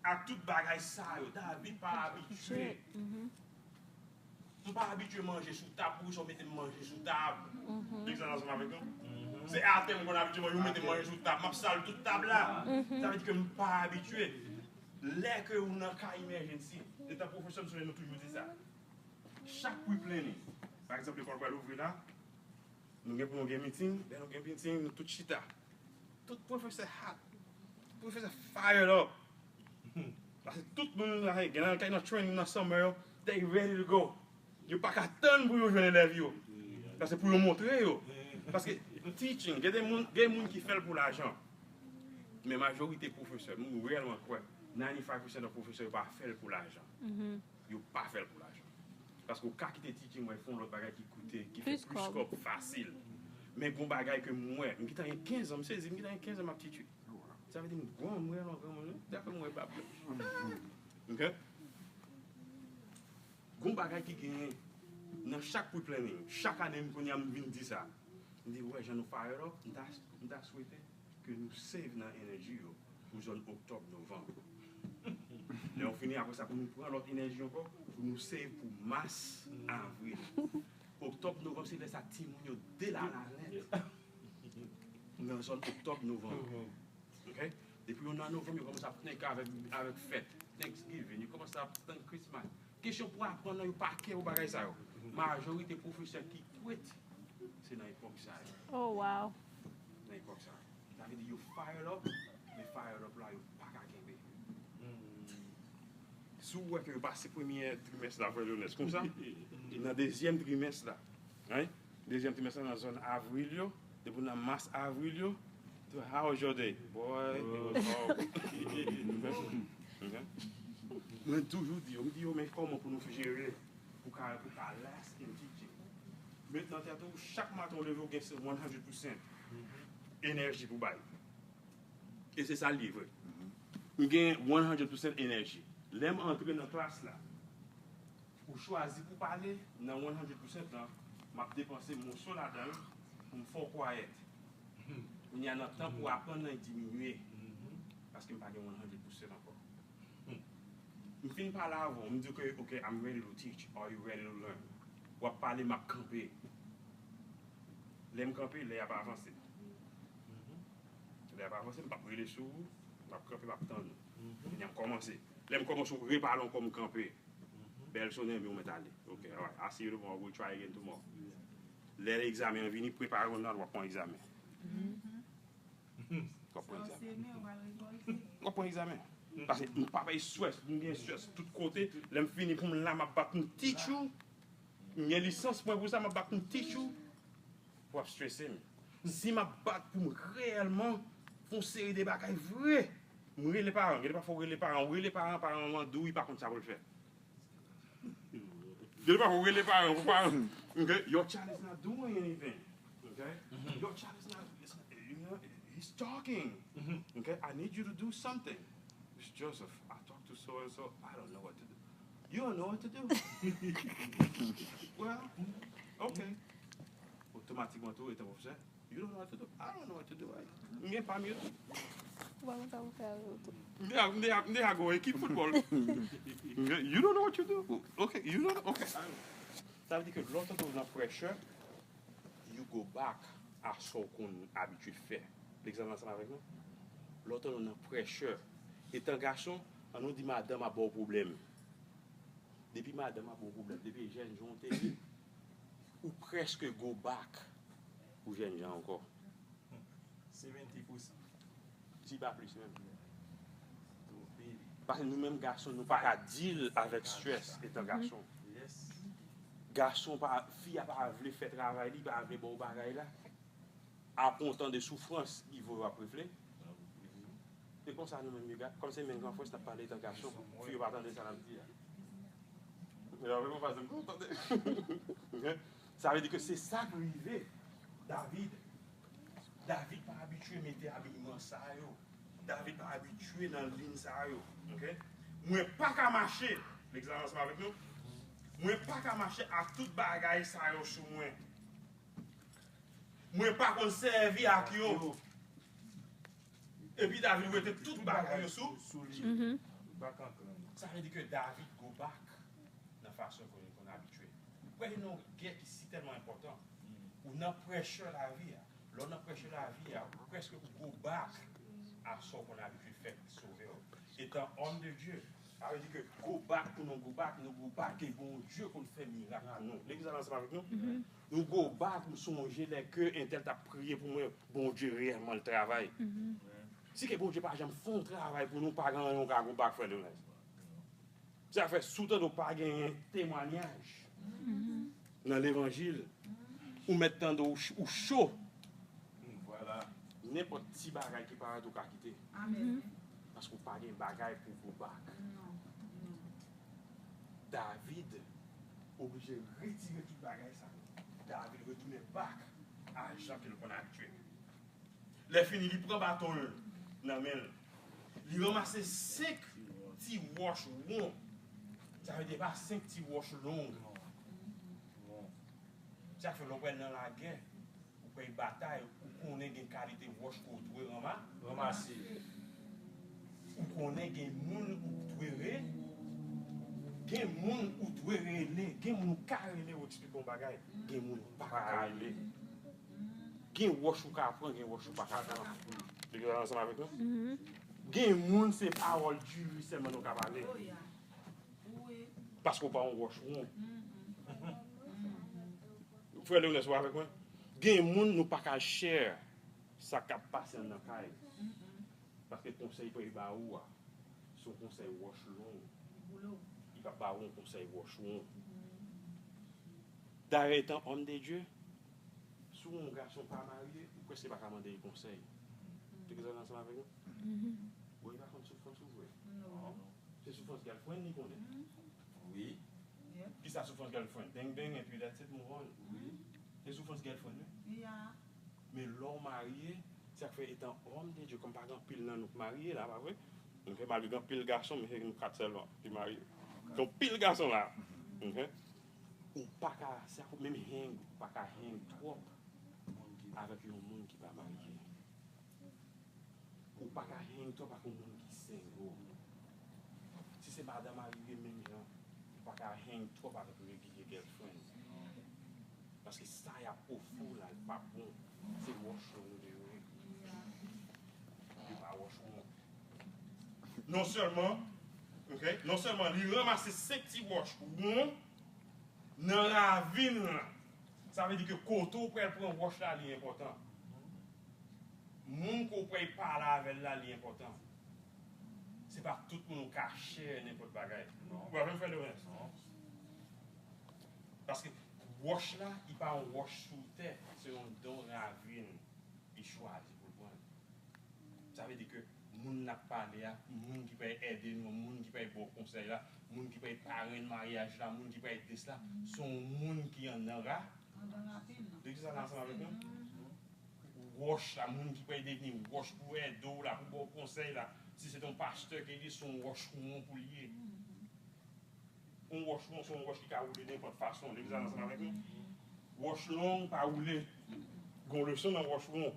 ak tout bagay sa yo. David pa abitye. M pa abitye manje sou tab, poukisa w mete m manje sou tab? Legliz la ansanm avèk nou? Se atè m konn abitye manje, ou mete m manje sou tab, m ap sal tout tab la. Sa vle di ke m pa abitye. Lè ke ou nan ka emergency, etan pwofesè, m sonje nou toujou di sa. Chak pre-planning, pa egzanp, lekòl pral ouvri la, nou gen pou nou gen meeting, lè nou gen meeting, nou tout chita. Tout pwofesè hot. Pwofesè fired up. Paske tout moun la, gen nan kay nan training nan summer yo, they ready to go. Yo pa ka tann pou yo jwenn elèv yo. Paske pou yo montre yo. Paske teaching, gen de moun, gen moun ki fè l pou lajan. Men majorite pwofesè, m reyèlman kwè, ninety-five percent of pwofesè yo pa fè l pou lajan. Yo pa fè l pou lajan. Paske w ka kite teaching, w al fè yon lòt bagay ki koute, ki fè plis kòb fasil. Men gon bagay ke m wè, m gentan gen kenz an, m sezi, m gentan gen kenz an m ap teach. Sa vle di m granmoun, m reyèlman granmoun, wi. Dapre m wè bab. Ok? Gon bagay ki genyen nan chak pre-planning, chak ane m kounye a m vin di sa. M di, wè, jan nou fired up, m ta, m ta swete ke nou save nan enèji yo pou zòn oktòb, novanm. Lè yo fini, apre sa, pou nou pran lòt enèji ankò, pou nou save pou mas, avril. Oktòb, novanm, se lè sa timoun yo delala nèt. Nan zòn oktòb, novanm. Ok? Depi yo nan novanm, yo kòmanse ap tank avèk, avèk fèt. Thanksgiving, yo kòmanse ap tank Christmas. Kesyon pou aprann nan, yo pa kè pou bagay sa yo. Majorite pwofesè ki kwit, se nan epòk sa yo. Oh, wow. Nan epòk sa yo. Sa vle di yo fired up, men fired up la, yo pa ka kenbe. Si w wè ke yo pase premyè trimès la, frè Jones, konsa, nan dezyèm trimès la, hein? Dezyèm trimès la nan zòn avril yo, depi w nan mas, avril yo, to, how was your day? Boy, it was horrible. Ok? Mwen toujou di yo, m di yo, men kòman pou nou jere pou ka, pou ka last in teaching? Met nan tèt ou, chak maten w leve, w gen one hundred percent enèji pou bay. E se sa l ye vre. M gen one hundred percent enèji. Lè m antre nan klas la, ou chwazi pou pale, nan one hundred percent lan, m ap depanse moso ladan l pou m fè w kwayèt. Kounye a, nan tan pou aprann nan diminye, paske m pa gen one hundred percent ankò. M fin pale avè w, m di w ke, "Ok, I'm ready to teach. Are you ready to learn?" W ap pale, m ap kanpe. Lè m kanpe, lè y ap avanse. Lè y ap avanse, m p ap rele sou ou, m ap kanpe, m ap tann ou. Kounye a, m kòmanse. Lè m kòmanse, ou repale ankò, m kanpe. Bèl sonnen, men ou mèt ale. Ok, alright. I see you tomorrow. We'll try again tomorrow. Lè egzamen an vini, prepare w nan, w ap pran egzamen. W ap pran egzamen. W ap pran egzamen. Paske m pa bay stress, m gen stress tout kote. Lè m fini pou m la, m ap bat pou m teach ou. M gen lisans mwen pou sa, m ap bat pou m teach ou. W ap strese m. Si m ap bat pou m reyèlman fè yon seri de bagay vre, m rele paran. Gen de pafwa w rele paran, w rele paran, paran an di w li pa konn sa pou l fè. Gen de pafwa w rele paran, pou paran, okay, your child is not doing anything. Okay? Your child is not, is not, you know, he's talking. Okay? I need you to do something. Miss Joseph, I talked to so and so. I don't know what to do. You don't know what to do. Well, okay. Otomatikman tou, etan pwofesè, you don't know what to do. I don't know what to do. M gen pa m yo tou. Ou pa konn sa pou fè avè yo tou. M deja, m deja, m deja gen yon ekip foutbòl. You don't know what you do. Okay, you don't know. Okay. Sa vle di ke lè w tande w nan pressure, you go back a sa w konn abitye fè. Legzanp ansanm avèk mwen. Lè w tande w nan pressure, etan gason, ann nou di madanm ap ba w pwoblèm. Depi madanm ap ba w pwoblèm, depi e jèn jan w te ye, ou prèske go back pou jèn jan ankò. Seventy percent. Si pa plis menm. Paske nou menm gason, nou pa ka deal avèk stress etan gason. Gason pa, fi a pa vle fè travay li, pa vle ba w bagay la. Apre yon tan de soufrans, li voye w ap refle. E konsa nou menm yo, kòm se menm gran frè, n ap pale etan gason, fi yo pa tande sa n ap di a. Yo ap reponn pa janm tande. Sa vle di ke se sa k rive David. David pa abitye mete abiman sa yo. David pa abitye nan liy sa yo. Ok? Mwen pa ka mache, legzanp ansanm avèk nou. Mwen pa ka mache ak tout bagay sa yo sou mwen. Mwen pa konn sèvi ak yo. Epi David wete tout bagay yo sou, sou li. Sa vle di ke David go back nan fason ke nou konn abitye. Ou kwè nan yon gè ki si tèlman enpòtan. Ou nan pressure lavi a. Lè w nan pressure lavi a, ou prèske ou go back a sa w konn abitye fè ki sove w. Etan homme de Dieu, sa vle di ke go back pou nou go back, nou go back ke Bondye konn fè mirak pou nou. Legliz la ansanm avèk nou? Nou go back, m sonje lè ke entèl t ap priye pou mwen, Bondye reyèlman l travay. Si ke Bondye pa janm fè yon travay pou nou, pa gen anyen w ka go back, frè Leonès. Se sa k fè, si w tande w pa genyen temwayaj nan levanjil, ou mèt tande w ch-, ou cho. Nenpòt ti bagay ki parèt ou ka kite. Paske w pa gen bagay pou go back. David oblije retire tout bagay sa yo. David retounen back a jan ke l konn abitye. Lè fini, li pran baton l nan men l. Li ranmase senk ti wòch won. Sa vle di pa senk ti wòch long. Sa fè lè w pral nan lagè, ou pral batay, ou konnen gen kalite wòch ke w dwe ranma-, ranmase. Ou konnen gen moun ou dwe re-, gen moun ou dwe rele, gen moun ou ka rele, ou eksplike yon bagay, gen moun ou pa ka rele. Gen wòch ou ka pran, gen wòch ou pa ka pran. Legliz la ansanm avèk nou? Gen moun se pawòl diri sèlman nou ka pale. Paske w pa yon wòch won. Frè Leonès, ou avèk mwen? Gen moun nou pa ka share sa k ap pase anndan kay. Paske konsèy pou l ba ou a, se yon konsèy wòch long. Li p ap ba ou yon konsèy wòch won. Dayè, etan homme de Dieu, si w yon gason pa marye, ou prèske pa ka mande l konsèy. Legliz la ansanm avèk nou? Bon, li pa konn soufrans ou vre. Se soufrans girlfriend li konnen. Wi. Kisa soufrans girlfriend? Bang bang, epi that's it, move on. Wi. Se soufrans girlfriend wi. Men lè w marye, se sa k fè etan homme de Dieu, kòm pa gen anpil nan nou k marye la, pa vre? Ok, malgre gen anpil gason, men se nou kat sèlman ki marye. Gen anpil gason la. Ok? Ou pa ka, se sa k menm hang, ou pa ka hang twòp avèk yon moun ki pa marye. Ou pa ka hang twòp ak yon moun ki single. Si se madanm a rive menm jan, ou pa ka hang twòp avèk yon nèg ki gen girlfriend. Paske sa y ap ofri w la, li pa bon. Se wòch long yo ye. Yo pa wòch won. Non sèlman, ok, non sèlman li ranmase senk ti wòch won nan ravin lan. Sa vle di ke kote w pral pran wòch la, li enpòtan. Moun ke w pral pale avè l la, li enpòtan. Se pa tout moun ou ka share nenpòt bagay. Ou pa menm fè de rens. Paske wòch la, li pa yon wòch sou tè, se yon don ravin. Li chwazi pou l pran l. Sa vle di ke moun n ap pale a, moun ki pral ede nou, moun ki pral ba w konsèy la, moun ki pral parenn maryaj la, moun ki pral dis la, se yon moun ki anndan ra. Anndan ravin nan. Legliz la ansanm avèk nou? Wòch la, moun ki pral devni wòch pou ede w la, pou ba w konsèy la. Si se te yon pastè ke li, se yon wòch won pou l ye. Yon wòch won, se yon wòch ki ka woule nenpòt fason. Legliz la ansanm avèk nou? Wòch long pa woule. Gon leson nan wòch won.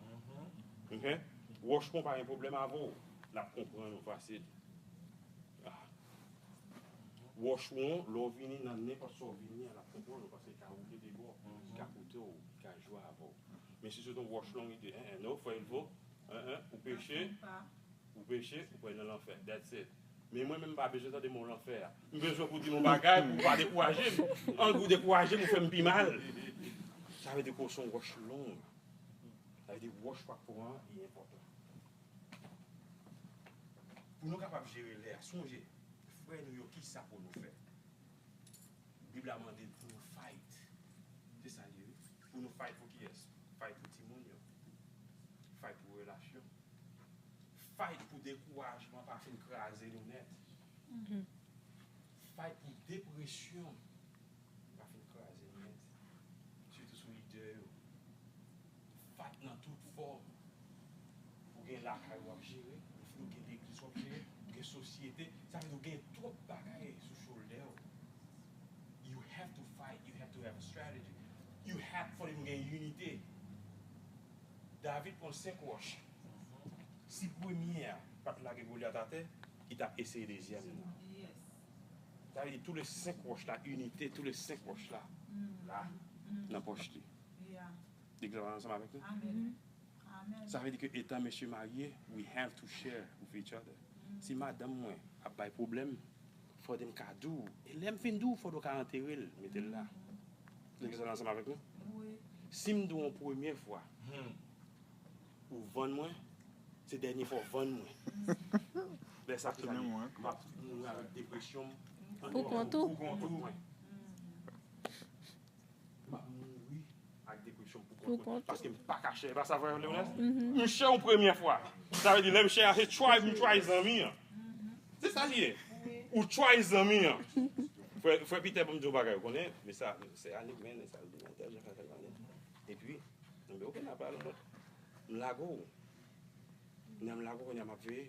Ok? Wòch won pa gen pwoblèm avè w. L ap konprann ou fasil. Ah. Wòch won, lè w vini nan nenpòt sa w vini a, l ap konprann ou paske li ka woule de bò, li ka koute w, li ka jwe avè w. Men si se yon wòch long, li di, en, en, non, frè Elvo, en, en, ou peche, ou peche, ou pral nan lanfè. That's it. Men mwen menm, m pa bezwen tande mo lanfè a. M bezwen pou w di m yon bagay pou w pa dekouraje m. Ann, ou dekouraje m, ou fè m pi mal. Sa vle di ke w se yon wòch long. Sa vle di wòch w ap pran an, li enpòtan. Pou nou kapab jere lè a, sonje, frè nou yo, ki sa pou nou fè? Bib la mande pou nou fight. Se sa l ye wi. Pou nou fight pou kiyès? Fight pou timoun yo. Fight pou relasyon. Fight pou dekourajman pa fin kraze nou nèt. Fight pou depresyon pa fin kraze nou nèt. Sitou sou lidè yo. Fight nan tout fòm. Ou gen lakay w ap jere, ou gen legliz w ap jere, ou gen sosyete. Sa vle di ou gen twòp bagay sou shoulder w. You have to fight, you have to have a strategy. You have, fò nou gen inite. David pran senk wòch. Si premye a pa t lage Golyat atè, li t ap eseye dezyèm nan. Sa vle di tou le senk wòch la, inite tou le senk wòch la, la, nan pòch li. Legliz la ansanm avèk nou? Sa vle di ke etan mesye marye, we have to share with each other. Si madanm mwen ap bay pwoblèm, fòde m ka di w. E lè m fin di w, fòde w ka antere l, mete l la. Legliz la ansanm avèk nou? Si m di w yon premye fwa, ou vann mwen, se dènye fwa w vann mwen. Lè sa, m ap mouri avèk depresyon m. Pou kont ou. M ap mouri ak depresyon m pou kont mwen. Paske m pa ka share. E pa sa, frè Leonès? M share yon premye fwa. Sa vle di, lè m share a, se try, m try zanmi an. Se sa l ye. Ou try zanmi an. Frè, frè Peter, ban m di w yon bagay, ou konnen, men sa, se Anik, men sa, l di, men tèl jan, tèl jan. Epi, m di, ok, n a pale lòt. M lage w. Nan m lage w, kounye a m ap veye.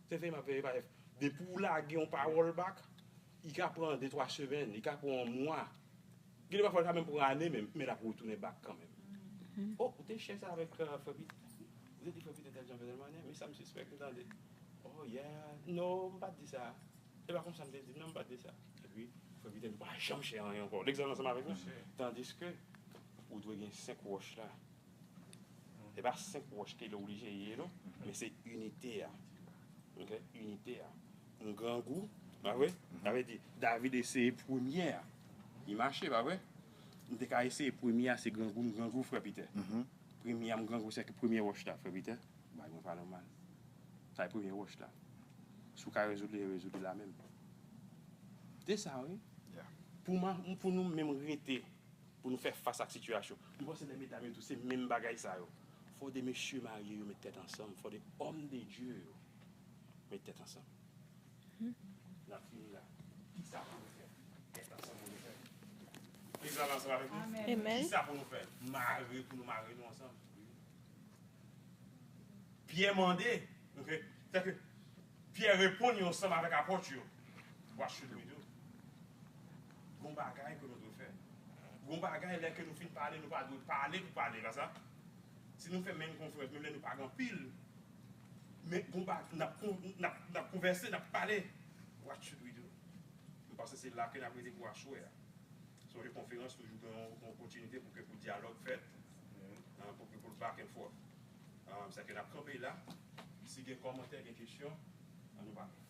Se veye m ap veye, pa depi w lage yon pawòl back, li ka pran de, twa semèn, li ka pran yon mwa. Gen de pafwa, li ka menm pran ane menm, men l ap retounen back kanmenm. Oh, ou te share sa avèk, euh, frè Pit-, ou te di frè Peter tèl jan, tèl mannyè, men sa m sispèk m tande. Oh, yeah, no, m pa t di sa. E pa konsa m te di m nan, m pa t di sa. Epi, frè Peter di, pa janm share anyen ankò. Legliz la ansanm avèk nou. Tandiske, ou dwe gen senk wòch la. Se pa senk wòch ke li oblije ye non, men se inite a. Ok, inite a. M grangou, pa vre? Sa vle di, David eseye premye a. Li mache, pa vre? M te ka eseye premye a, se grangou, m grangou, frè Peter. Premye a, m grangou, se ki premye wòch la, frè Peter. Bay mwen pa nòmal. Sa e premye wòch la. Si w ka rezoud li, rezoud li la menm. Se sa, wi. Pou mwen, pou nou menm rete, pou nou fè fas ak sitiyasyon. M panse lè medam yo tou, se menm bagay sa yo. Fò de mesye marye yo met tèt ansanm. Fò de homme de Dieu yo met tèt ansanm. N ap fini la. Kisa pou nou fè? Tèt ansanm pou nou fè. Egzame ansanm avèk nou? Amen. Kisa pou nou fè? Mare pou nou mare nou ansanm. Pyè mande, ok? Sèke Pyè reponn yo ansanm avèk apòt yo. What should we do? Gon bagay ke nou dwe fè. Gon bagay lè ke nou fin pale, nou pa dwe pale pou pale, pa sa? Si nou fè menm konferans, menm lè nou pa gen anpil, men gon ba, n ap, n ap, n ap konvèse, n ap pale. What should we do? M panse se la ke n ap rete pou aswè a. Sonje konferans toujou gen yon, yon opòtinite pou ke pou dyalòg fèt, an, pou ke pou l back and forth. An, sa ke n ap kanpe la. Si gen kòmantè, gen kesyon, an nou pale.